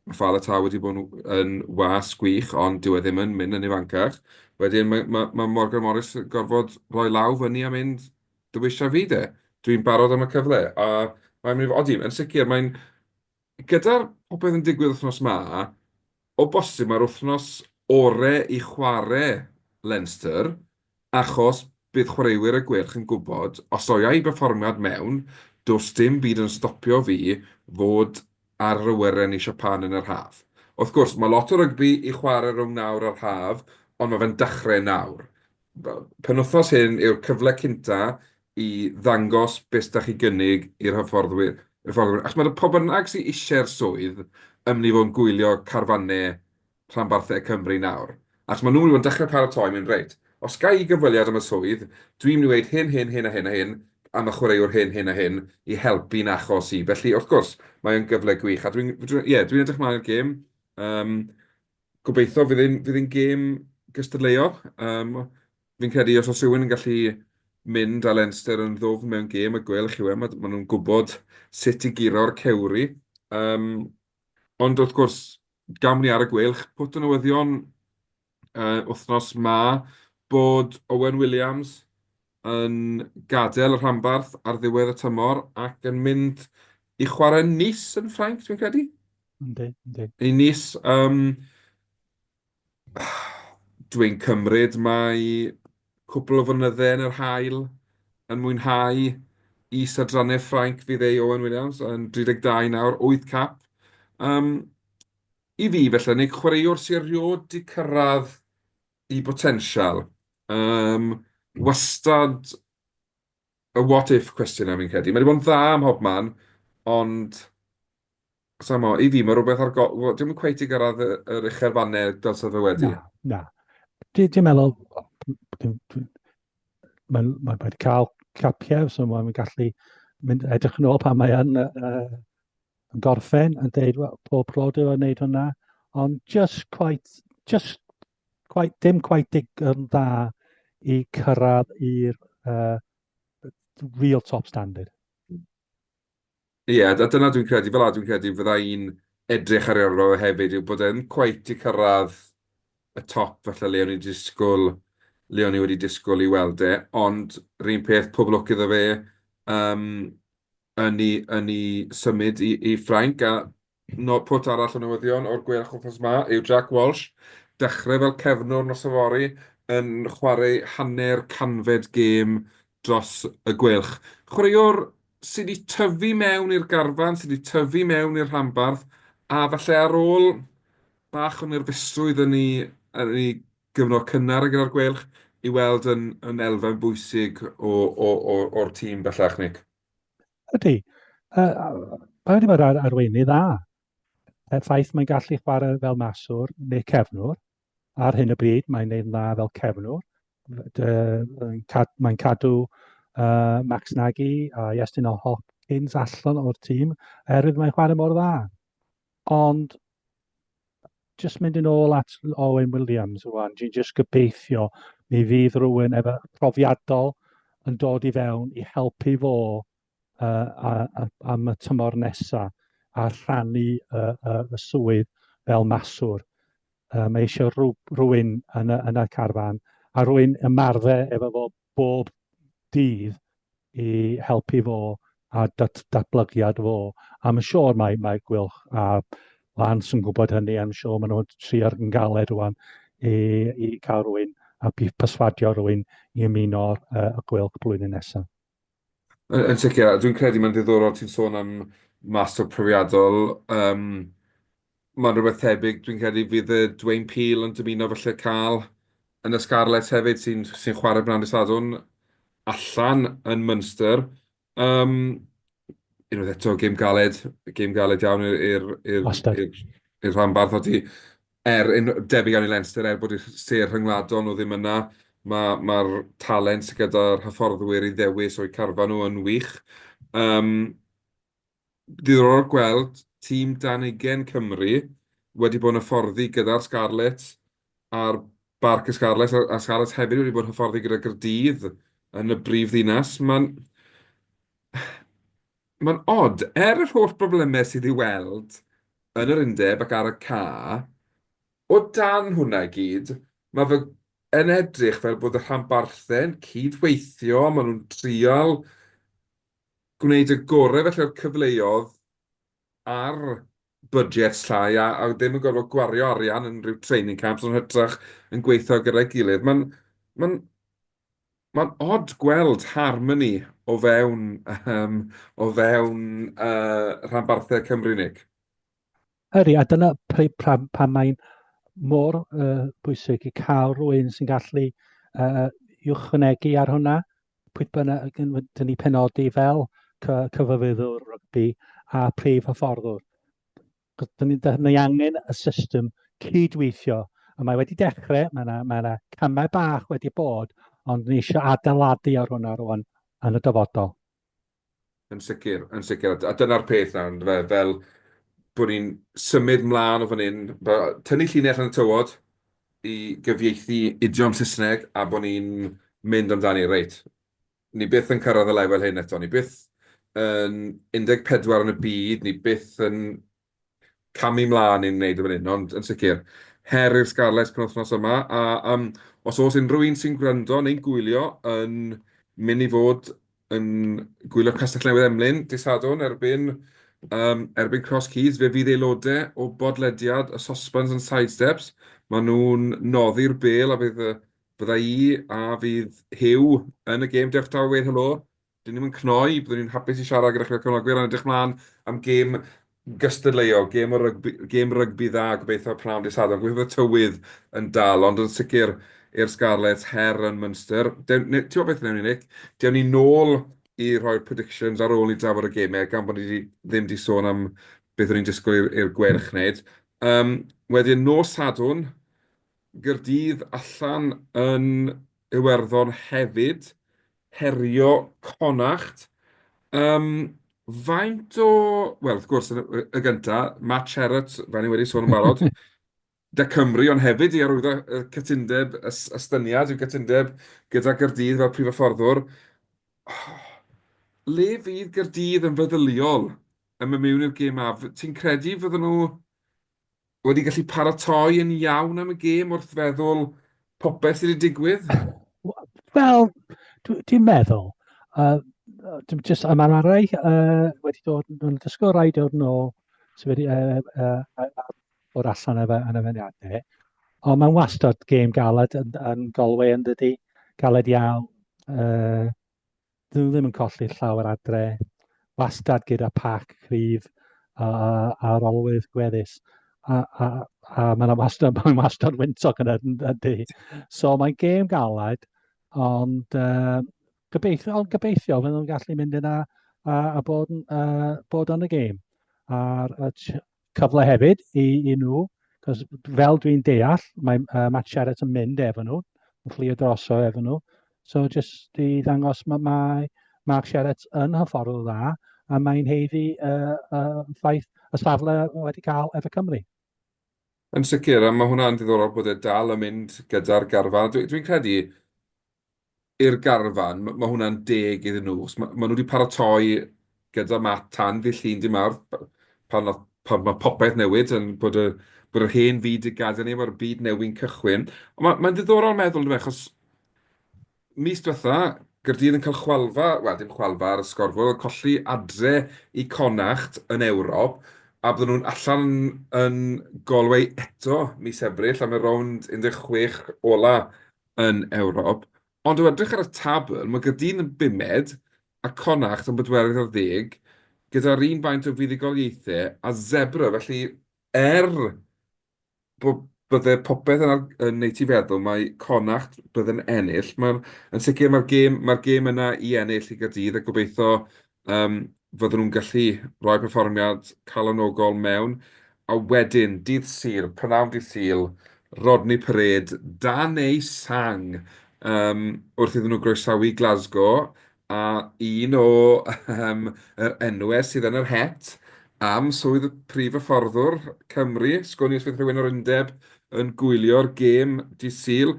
S3: Mae Faletau wedi bod yn was gwych, ond dyw e ddim yn mynd yn ifancach. Wedyn mae, mae, mae Morgan Morris yn gorfod rhoi law fyny a mynd, dewisa fi de. Dwi'n barod am y cyfle. A mae'n mynd i fod, odi, yn sicr, mae'n... Gyda'r popeth yn digwydd wythnos 'ma, o bosib mae'r wythnos ore i chwarae Leinster, Achos bydd chwaraewyr y Gweilch yn gwybod, os oia i berfformiad mewn, does dim byd yn stopio fi fod ar yr awyren i Siapan yn yr haf. Wrth gwrs, mae lot o rygbi i chwarae rhwng nawr a'r haf, ond mae fe'n dechrau nawr. Penwythnos hyn yw'r cyfle cynta i ddangos beth 'da chi gynnig i'r hyfforddwyr. Achos mae pwy bynnag sydd eisiau'r swydd yn mynd i fod yn gwylio carfannau rhanbarthau Cymru nawr. Achos maen nhw'n mynd i fod yn dechrau paratoi, mynd reit, os ga i gyfweliad am y swydd, dwi'n mynd i weud hyn, hyn, hyn a hyn a hyn am y chwaraewr hyn, hyn a hyn i helpu'n achos i. Felly, wrth gwrs, mae o'n gyfle gwych. A dwi'n, ie, dwi'n edrych mlaen i'r gêm. Um, gobeithio fydd hi'n fydd hi'n gêm gystadleuol. Um, fi'n credu os oes rhywun yn gallu mynd â Leinster yn ddwfn mewn gêm, y Gweilch yw e, maen nhw'n gwybod sut i guro'r cewri. Um, ond wrth gwrs, gawn ni ar y Gweilch, pwt o newyddion uh, wythnos ma bod Owen Williams yn gadael y rhanbarth ar ddiwedd y tymor ac yn mynd i chwarae Nice yn Ffrainc, dwi'n credu.
S4: Yndi, yndi.
S3: I Nice. Um, Dwi'n cymryd mai cwpl o flynyddau yn yr haul yn mwynhau is-adrannau Ffrainc fydd e i Owen Williams, yn 32 nawr, 8 cap. Um, I fi, felly, neu chwaraewr sy'n erioed 'di cyrraedd i botensial. Um, wastad. Y what if cwestiwn 'na fi'n credu. Mae wedi bod yn dda ym mhobman, ond sa i'n mo, i fi mae rhywbeth ar go-... Wel, dio'm yn cweit 'di gyrraedd yr uchelfannau dylse fe wedi.
S4: Na, na. Dwi'n meddwl, mae'n mae wedi cael capiau, so mae'n gallu mynd edrych yn ôl pan mae yn, yn gorffen yn deud, well, pob clod iddo wneud hwnna, ond just quite, just quite, dim quite digon dda i cyrraedd i'r real top standard.
S3: Ie, yeah, a dyna dwi'n credu, fel 'na dwi'n credu fydda i'n edrych ar ei ôl o hefyd, yw bod e'n cweit 'di cyrraedd y top falle le o'n i'n disgwyl, le o'n i wedi disgwyl i weld e, ond yr un peth, pob lwc iddo fe um, yn ei, yn ei symud i, i Ffrainc, a no, pwt arall o newyddion o'r Gweilch wythnos 'ma yw Jack Walsh, dechrau fel cefnwr nos yfory, yn chwarae hanner canfed gêm dros y Gweilch. Chwaraewr sydd wedi tyfu mewn i'r garfan, sydd wedi tyfu mewn i'r rhanbarth, a falle ar ôl bach o nerfusrwydd yn ei, yn ei gyfnod cynnar gyda'r Gweilch, i weld yn, yn elfen bwysig o, o, o, o'r tîm bellach, Nick.
S4: Ydy. Uh, mae wedi bod ar arweinydd dda. Y ffaith mae'n gallu chwarae fel maswr neu cefnwr, ar hyn o bryd mae'n neud yn dda fel cefnwr. Mae'n cadw uh, Max Nagy a Iestyn o Hopkins allan o'r tîm oherwydd mae'n chwarae mor dda. Ond jyst mynd yn ôl at Owen Williams rwan, dwi'n jyst gobeithio mi fydd rhywun efo profiadol yn dod i fewn i helpu fo uh, a, a, am y tymor nesaf a rhannu uh, uh, y swydd fel maswr. Uh, mae eisiau rhw, rhywun yn y, yn y carfan a rhywun ymarfer efo fo bob dydd i helpu fo a dat datblygiad fo. A mae'n siŵr mae, mae Gweilch a Lance yn gwybod hynny, a mae'n siŵr maen nhw'n trio yn galed rwan i, i cael rhywun a perswadio rhywun i ymuno uh, y Gweilch blwyddyn nesaf.
S3: Yn, yn sicr, a dwi'n credu mae'n ddiddorol ti'n sôn am maswr profiadol. Um, mae'n rhywbeth tebyg, dwi'n credu fydd y Dwayne Peel yn dymuno falle cael yn y Scarlets hefyd sy'n sy chwarae brand y Sadwrn allan yn Munster. Um, unwaith eto, gêm galed, gêm galed iawn i'r i'r rhanbarth. Odi, er, un, debyg iawn i Leinster, er bod y sêr rhyngwladol nhw ddim yna, mae'r ma talent sydd gyda'r hyfforddwyr i ddewis o'u carfan nhw yn wych. Um, diddorol gweld tîm dan ugain Cymru wedi bod yn hyfforddi gyda'r Scarlets ar Barc y Scarlets, a Scarlets hefyd wedi bod yn hyfforddi gyda Gaerdydd yn y brif ddinas. Mae'n mae'n od, er yr holl broblemau sydd i'w weld yn yr undeb ac ar y ca, o dan hwnna i gyd, mae fe yn edrych fel bod y rhanbarthau'n cydweithio, maen nhw'n trial gwneud y gorau felly o'r cyfleoedd ar budgets llai a, a ddim yn gorfod gwario arian yn rhyw training camps ond hytrach yn gweithio gyda'i gilydd. Mae'n mae'n mae'n od gweld harmony o fewn, um, o fewn uh, rhanbarthau Cymru, Nick.
S4: Ydy, a dyna pam, pam mae'n mor uh, bwysig i cael rhywun sy'n gallu uh, uwchwanegu ar hwnna, pwy bynnag dyn ni penodi fel cyfarwyddwr rygbi a prif hyfforddwr. Dyn ni, dyn ni angen y system cydweithio, a mae wedi dechrau, mae yna, mae yna camau bach wedi bod, ond ni eisiau adeiladu ar hwnna rwan yn y dyfodol.
S3: Yn sicr, yn sicr. A dyna'r peth nawr, yndyfe, fel bod ni'n symud mlaen o fan hyn, tynnu llinell yn y tywod i gyfieithu idiom Saesneg a bod ni'n mynd amdani, reit, ni byth yn cyrraedd y lefel hyn eto, ni byth yn 14 yn y byd, ni byth yn camu mlaen i'n wneud o fan hyn, ond yn sicr, her i'r Scarlets penwythnos yma, a um, os oes unrhyw un sy'n gwrando neu'n gwylio yn mynd i fod yn gwylio Castell Newydd Emlyn dydd Sadwrn erbyn, um, erbyn Cross Keys, fe fydd aelodau o bodlediad y Saucepans and Sidesteps, maen nhw'n noddi'r bêl a fydd, fydda i a fydd Huw yn y gêm. Dewch draw i weud helo. Dyn ni'm yn cnoi, byddwn ni'n hapus i siarad gyda chi fel cefnogwyr, ond edrych mlaen am gêm gystadleuol, gêm o rygbi, gêm rygbi dda gobeithio pnawn dydd Sadwrn. Gobeithio bydd y tywydd yn dal, ond yn sicr i'r Scarlets, her yn Munster. Dewn, ti'n gwybod beth wnewn ni, Nick? Dewn ni nôl i rhoi'r predictions ar ôl i drafod y gemau, gan bod ni 'di, ddim 'di sôn am beth o'n i'n disgwyl i'r Gweilch wneud. Um, wedyn nos Sadwrn, Gaerdydd allan yn Iwerddon hefyd, herio Connacht. Um, faint o... Wel, wrth gwrs, y, y gynta, Matt Sherratt, fel ni wedi sôn yn barod, De Cymru, ond hefyd i arwyddo y cytundeb, y estyniad i'w gytundeb gyda Gaerdydd fel prif hyfforddwr. Le fydd Gaerdydd yn feddyliol yn mynd mewn i'r gêm 'ma? Ti'n credu fydden nhw wedi gallu paratoi yn iawn am y gêm wrth feddwl popeth sydd wedi digwydd?
S4: Wel, dwi'n meddwl, uh, dwi'n just, a mae'n rai uh, wedi dod, dwi'n dysgu rai dod yn ôl, sydd wedi uh, uh, bod allan efo anafiadau. Ond mae'n wastad gêm galed yn, yn Galway yn dydy, galed iawn. Uh, dyn nhw ddim yn colli llawer adre. Wastad gyda pac cryf a, a'r olwydd gweddus. A, a, a mae'n wastad, mae'n wastad wyntog yn ydy. So mae'n gêm galed, ond uh, gobeithio, ond gobeithio fydden nhw'n gallu mynd yna a, a bod, uh, bod yn y gêm. A'r cyfle hefyd i, i nhw, cos fel dwi'n deall, mae uh, Matt Sherratt yn mynd efo nhw, yn fflio droso efo nhw. So jyst i ddangos mae, mae Mark Sherratt yn hyfforddwr dda, a mae'n heiddi uh, uh, ffaith y safle wedi cael efo Cymru.
S3: Yn sicr, a mae hwnna'n ddiddorol bod e dal yn mynd gyda'r garfan. Dwi'n dwi credu i'r garfan, ma' hwnna'n deg iddyn nhw. Achos ma' ma' nhw wedi paratoi gyda Matt tan ddydd Llun, dydd Mawrth, pan wnaeth... pan ma' popeth newid, yn bod y bod yr hen fyd yn gadael ni, mae'r byd newy'n cychwyn. Ond ma' mae'n ddiddorol meddwl, yndyfe, achos mis diwetha, Gaerdydd yn cael chwalfa, wel, dim chwalfa ar y sgorfwrdd, ond colli adre i Connacht yn Ewrop, a bydden nhw'n allan yn Galway eto mis Ebrill am y rownd 16 ola yn Ewrop, ond o edrych ar y tabl, mae Gaerdydd yn bumed a Connacht yn bedwerydd ar ddeg, gyda'r un faint o fuddugoliaethau a Zebre, felly er bod bydde popeth yn, yn neud ti feddwl mai Connacht bydde'n ennill, mae'n yn sicr mae'r gêm, mae'r gêm yna i ennill i Gaerdydd a gobeithio um, fydden nhw'n gallu rhoi perfformiad calonogol mewn. A wedyn, dydd Sul, prynhawn dydd Sul, Rodney Parade, dan ei sang, um, wrth iddyn nhw groesawu Glasgow, a un o um, yr enwau sydd yn yr het am swydd y prif hyfforddwr Cymru, sgwn i os fydd rhywun o'r undeb yn gwylio'r gêm dydd Sul,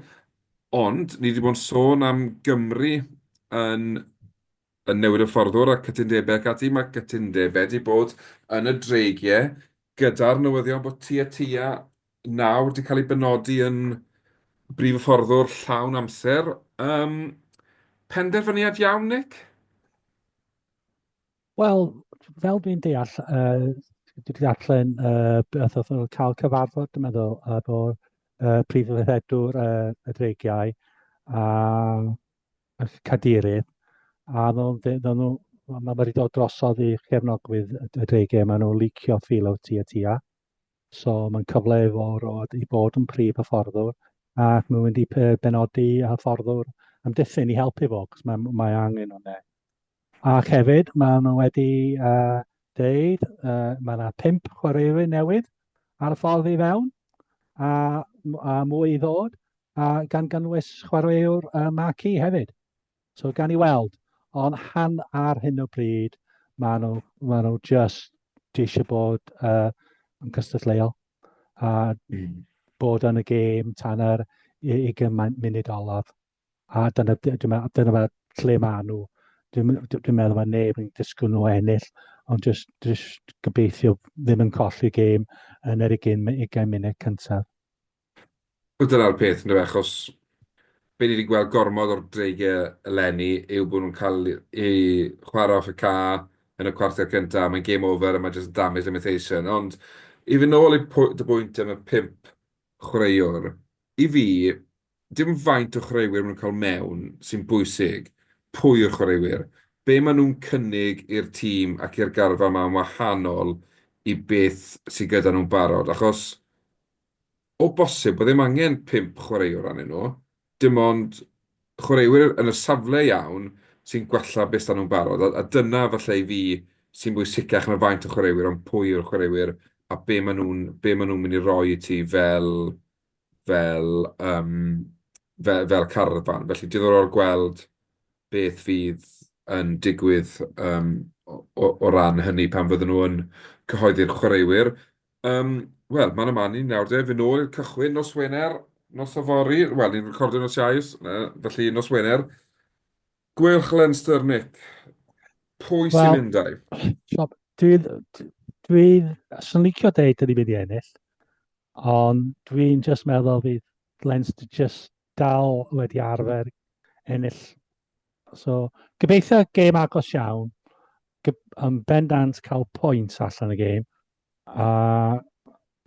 S3: ond ni wedi bod yn sôn am Gymru yn yn newid hyfforddwr a cytundebau ac ati, mae cytundebau wedi bod yn y dreigiau gyda'r newyddion bod Tia Tia nawr wedi cael ei benodi yn brif hyfforddwr llawn amser. Um, penderfyniad iawn, Nick?
S4: Wel, fel dwi'n deall, uh, dwi wedi darllen uh, beth oedd nhw'n cael cyfarfod, dwi'n meddwl, efo'r uh, prif weithredwr uh, y dreigiau, a y cadeirydd, a oedden nhw, mae wedi dod drosodd i chefnogwyr y dreigiau, maen nhw'n licio Philo Tia Tia. So mae'n cyfle i fo i bod yn prif hyfforddwr, ac mae'n mynd i benodi hyfforddwr amddiffyn i helpu fo, cos mae, mae angen hwnna. Ac hefyd, maen nhw wedi uh, deud, uh, mae yna pump chwaraewyr newydd ar y ffordd i fewn, a, a mwy i ddod a gan gynnwys chwaraewr uh, marquee hefyd. So gan i weld, ond han ar hyn o bryd, maen nhw, maen nhw just eisiau bod uh, yn cystadleuol a mm. bod yn y gêm tan yr 20 munud olaf. A dyna, dyna, dyna lle maen nhw. Dwi'n dwi meddwl mae neb yn disgwyl nhw ennill, ond just, just gobeithio ddim yn colli gêm yn yr 20, 20 munud cyntaf.
S3: Wel, dyna'r peth, yndyfe, achos be ni 'di gweld gormod o'r Dreigiau eleni yw bod nhw'n cael eu chwarae off y ca yn y cwarter cynta, mae'n game over a mae jyst damage limitation. Ond i fynd nôl i dy bwynt am y pump chwaraewr, i fi, dim faint o chwaraewyr maen nhw'n cael mewn sy'n bwysig, pwy yw'r chwaraewyr, be maen nhw'n cynnig i'r tîm ac i'r garfan 'ma yn wahanol i beth sydd gyda nhw'n barod, achos O bosib, bod ddim angen pump chwaraewr arnyn nhw, dim ond chwaraewyr yn y safle iawn sy'n gwella beth sy'n nhw'n barod. A, a dyna falle i fi sy'n bwysicach na faint o chwaraewyr, ond pwy yw'r chwaraewyr a be maen nhw'n be maen nhw'n mynd i roi i ti fel, fel, um, fel, fel carfan. Felly diddorol gweld beth fydd yn digwydd um, o, o ran hynny pan fydden nhw yn cyhoeddi'r chwaraewyr. Um, Wel, man y man ni nawr de, fy nôl i'r cychwyn nos Wener, nos yfory, wel, ni'n recordio nos Iau, felly nos Wener. Gweilch Leinster, Nick. Pwy sy'n well, mynd â'i?
S4: Dwi'n... Dwi'n... Swn licio deud dyn ni'n mynd i ennill, ond dwi'n just meddwl fydd Leinster just dal wedi arfer ennill. So, gobeithio gêm agos iawn, yn bendant cael pwynt allan y gêm. A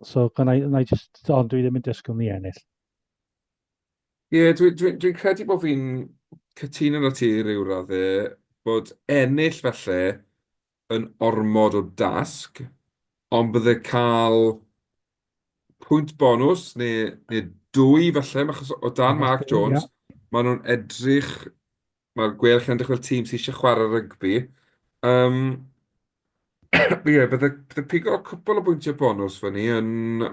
S4: so, gwna i just, ond dwi ddim yn disgwyl ni ennill.
S3: Ie, yeah, dwi'n dwi, dwi credu bod fi'n cytuno na ti i ryw raddau bod ennill falle yn ormod o dasg, ond bydde cael pwynt bonws neu, neu dwy falle, achos o dan Mark Jones, yeah. maen nhw'n edrych, mae'r Gweilch yn edrych fel tîm sydd eisiau chwarae rygbi. Um, ie, yeah, bydde, bydde pigo cwpl o bwyntiau bonws fyny yn,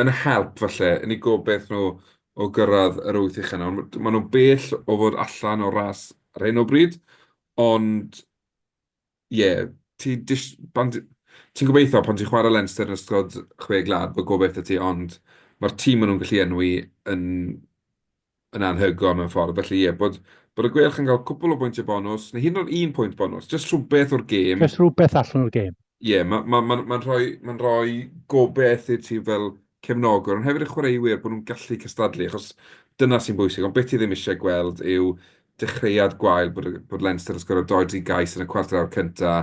S3: yn help falle, yn eu gobeith nhw o gyrraedd yr wyth uchaf nawr. Maen nhw'n bell o fod allan o'r ras ar hyn o bryd, ond ie, ti dis- pan ti- ti'n gobeithio pan ti'n chwarae Leinster yn ystod chwe gwlad bod gobeith 'da ti, ond mae'r tîm maen nhw'n gallu enwi yn yn anhygoel mewn ffordd. Felly ie, bod bod y Gweilch yn cael cwpl o bwyntiau bonws, neu hyd yn oed un pwynt bonws, jyst rhywbeth o'r gêm.
S4: Jyst rhywbeth allan o'r gêm.
S3: Ie, mae'n ma, ma, ma rhoi, ma rhoi gobeith i ti fel cefnogwr, ond hefyd y chwaraewyr bod nhw'n gallu cystadlu, achos dyna sy'n bwysig. Ond beth ti ddim eisiau gweld yw dechreuad gwael, bod, bod Leinster yn sgorio 2-3 gais yn y cwarter awr cynta,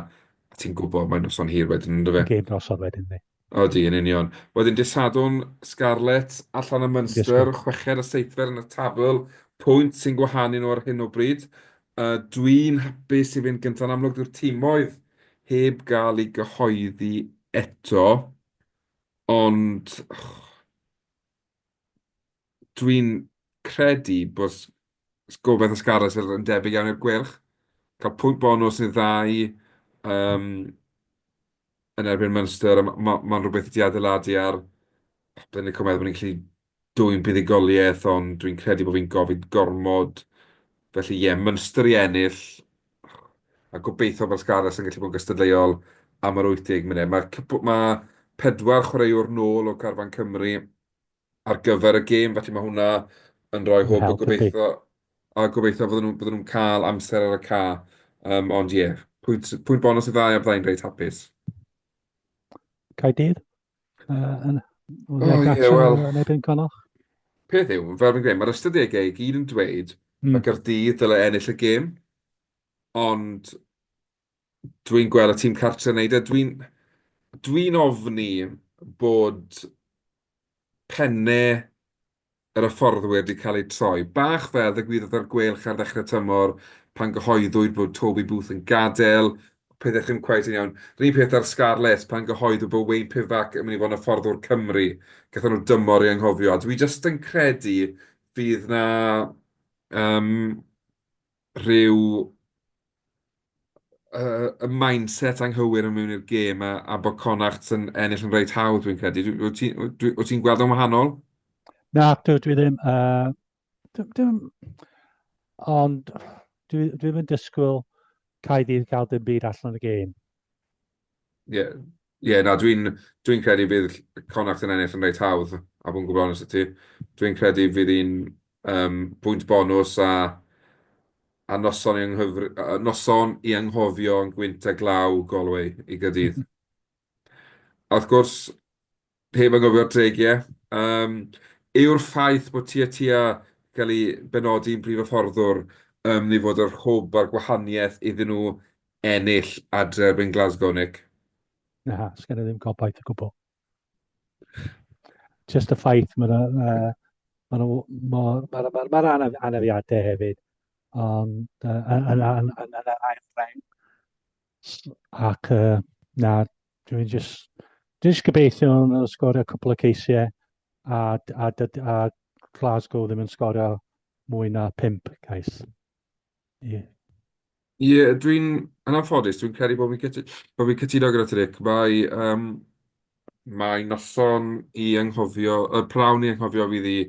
S3: a ti'n gwybod mae'n noson hir wedyn, ynddo fe?
S4: Gêm drosodd wedyn, ni.
S3: Odi, yn union. Wedyn dydd Sadwrn, Scarlets allan ym Munster, chweched a seithfed yn y tabl, pwynt sy'n gwahanu nhw ar hyn o bryd. Uh, dwi'n hapus i fynd gyntaf, yn amlwg dyw'r timoedd heb gael ei gyhoeddi eto, ond dwi'n credu bod gobaith y Scarlets yn debyg iawn i'r Gweilch. Cael pwynt bonws neu ddau um, yn erbyn Munster, a mae'n ma, ma rhywbeth wedi adeiladu ar... Byddwn i'n meddwl bod ni'n gallu dwyn buddugoliaeth, ond dwi'n credu bod fi'n gofyn gormod. Felly ie, yeah, Munster i ennill, a gobeithio bod Scarlets yn gallu bod yn gystadleuol am yr 80 munud. Mae, ma pedwar chwaraewr nôl o Carfan Cymru ar gyfer y gêm, felly mae hwnna yn rhoi hwb a gobeithio, a gobeithio fydden nhw'n bydden nhw'n cael amser ar y ca. Um, ond ie, yeah, pwynt, pwynt bonus i ddau a byddai'n reit hapus.
S4: Caerdydd? Uh, yn, oh, ie, wel... Yn erbyn Connacht?
S3: Peth yw, fel fi'n gweud, mae'r ystadegau i gyd yn dweud mm. mae Gaerdydd dyle ennill y gêm, ond dwi'n gweld y tîm cartre yn neud e. Dwi'n dwi ofni bod pennau yr hyfforddwyr wedi cael eu troi. Bach fel ddigwyddodd ar Gweilch ar ddechrau tymor pan gyhoeddwyd bod Toby Booth yn gadael, pethau ddim cweit yn iawn. Yr un peth ar Scarlets pan gyhoeddwyd bod Wayne Pivac yn mynd i fod yn hyfforddwr Cymru. Gathon nhw dymor i anghofio. A dwi jyst yn credu fydd na um, rhyw uh, y mindset anghywir yn mewn i'r gêm a, a bod Connacht yn ennill yn reit hawdd, dwi'n credu. Wyt ti'n ti gweld o'n wahanol?
S4: Na, dwi, dwi ddim. Uh, dwi, dwi, ond dwi, dwi ddim yn disgwyl Caerdydd gael dim byd allan o'r gêm.
S3: Ie, yeah. yeah, na, dwi'n dwi credu fydd Connacht yn ennill yn reit hawdd, a bod yn gwybod onest i ti. Dwi'n credu fydd hi'n um, pwynt bonws a, a noson, i anghyfr... noson i anghofio yn gwynt a glaw Galway i Gaerdydd. A wrth gwrs, heb anghofio'r dreigiau, um, yw'r ffaith bod Tia Tia gael ei benodi'n brif hyfforddwr um, neu fod yr hwb a'r gwahaniaeth iddyn nhw ennill adre erbyn Glasgow, Nick?
S4: Na, sgen i ddim gobaith o gwbl. Just y ffaith, mae'n uh, ma ma, ma, ma, ma anafiadau hefyd, ond uh, yn, yn, yn, yn, yn yr ail reng. Ac uh, na, dwi'n just, dwi'n just gobeithio yn sgorio cwpl o ceisiau a, a, a, a Glasgow ddim yn sgorio mwy na 5 cais. Yeah.
S3: Ie, dwi'n, yn anffodus, dwi'n credu bod fi'n cytu- bod fi'n cytuno gyda ti, Nick. Mae, yym, mae noson i anghofio, y prawn i anghofio fydd i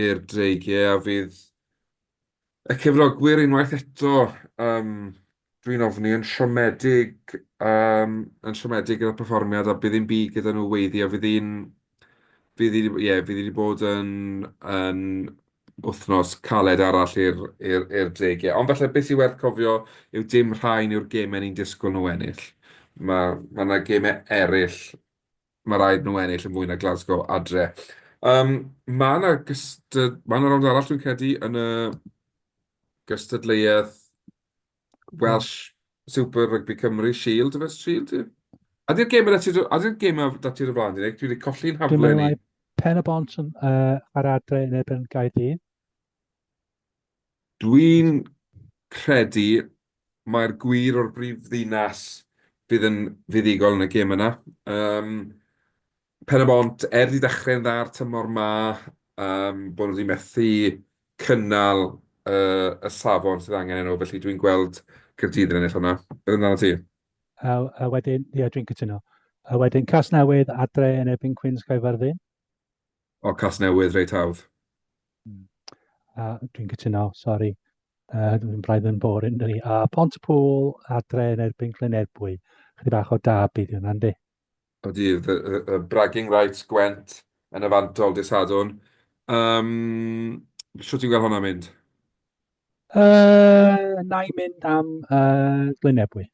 S3: i'r Dreigiau, a fydd y cefnogwyr unwaith eto, yym, dwi'n ofni, yn siomedig, yym, yn siomedig gyda'r perfformiad, a bydd ddim byd gyda nhw weiddi, a fydd hi'n, fydd hi, ie, fydd hi 'di bod yn, yn wythnos caled arall i'r i'r i'r Dreigiau. Ond falle beth sy'n werth cofio yw dim rhain yw'r gemau ni'n disgwyl nhw ennill. Mae ma' 'na gemau eraill mae rhaid nhw ennill yn fwy na Glasgow adre. Um, mae 'na gystad... Mae 'na rownd arall dwi'n credu yn y gystadleuaeth Welsh Super Rugby Cymru Shield, ife Shield yw? Ydy'r gêm yna ti... Ydy'r gêm yna da ti ar y blaen, Nick? Dwi wedi colli'n
S4: Dwi'n
S3: hafle
S4: meddwl
S3: ni.
S4: mai Pen y Bont yn uh, ar adre yn erbyn Gaerdydd.
S3: Dwi'n credu mae'r gwir o'r brif ddinas fydd yn fuddugol yn y gêm yna. Um, Pen-y-bont, er 'di dechrau'n dda'r tymor 'ma, yym, bod nhw 'di methu cynnal y y safon sydd angen iddyn nhw, felly dwi'n gweld Caerdydd yn ennill hwnna. Beth amdano ti?
S4: A, a wedyn, ie, dwi'n cytuno. A wedyn Casnewydd adre yn erbyn Cwins Caerfyrddin.
S3: O, Casnewydd, reit hawdd.
S4: A dwi'n cytuno, sori. Dwi'n braidd yn boring, dydi. A Pont-y-pŵl adre yn erbyn Glynebwy. Chydig bach o derby 'di hwnna, yndi?
S3: Ydy, y bragging rights Gwent yn y fantol dydd Sadwrn. Um, Shwt ti'n gweld hwnna'n mynd?
S4: Na i mynd am Glynebwy.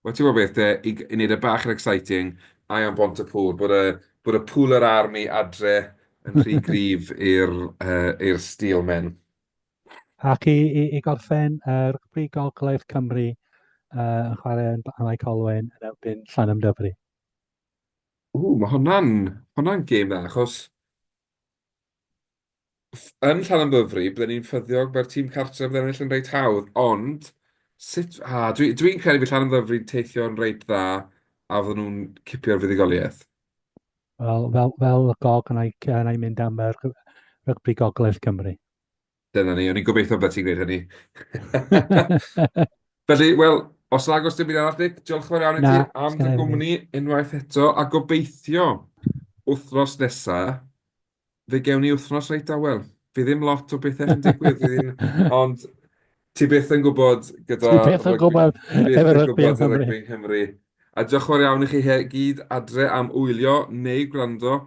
S3: Wel, ti'n gwybod beth de, i, i wneud e bach yn exciting, I am Pontypool, bod y, bod y Pooler Army adre yn rhy gryf i'r uh, i'r Steelmen.
S4: Ac i, i, i gorffen, Rygbi Gogledd Cymru uh, yn chwarae yn Bae Colwyn yn erbyn Llanymddyfri.
S3: Ww, mae hwnna'n hwnna'n gêm dda, achos yn Llanymddyfri, bydden ni'n ffyddiog mae'r tîm cartref yn ennill yn reit hawdd, ond sut... A, dwi'n dwi credu bydd Llanymddyfri'n teithio'n reit dda a fydden nhw'n cipio'r fuddugoliaeth.
S4: Wel, fel, fel y gog, na i, na i mynd am yr Rygbi Gogledd Cymru.
S3: Dyna ni, o'n i'n gobeithio bod ti'n gwneud hynny. Felly, wel, os nag oes dim byd arall, Nick, diolch yn fawr iawn i ti am dy gwmni unwaith eto, a gobeithio wythnos nesa, fe gewn ni wythnos reit dawel. Fydd ddim lot o bethau yn digwydd, fydd hi'n... Ond ti byth yn gwybod gyda...
S4: Ti byth yn gwybod efo rygbi yng Nghymru.
S3: Rygbi yng Nghymru. A diolch yn fawr iawn i chi gyd adre am wylio neu gwrando.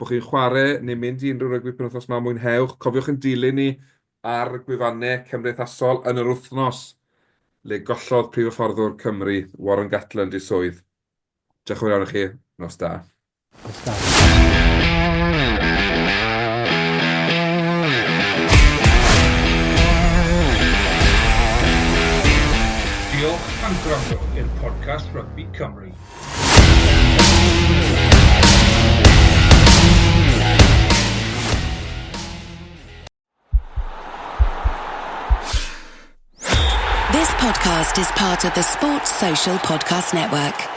S3: Bod chi'n chwarae neu mynd i unrhyw rygbi penwythnos 'ma, mwynhewch. Cofiwch ein dilyn ni ar gwefannau cymdeithasol yn yr wythnos le gollodd prif hyfforddwr Cymru, Warren Gatland, ei swydd. Diolch yn fawr iawn i chi. Nos da.
S4: Nos da.
S2: Diolch am gwrando i'r podcast Rygbi Cymru.
S1: This podcast is part of the Sports Social Podcast Network.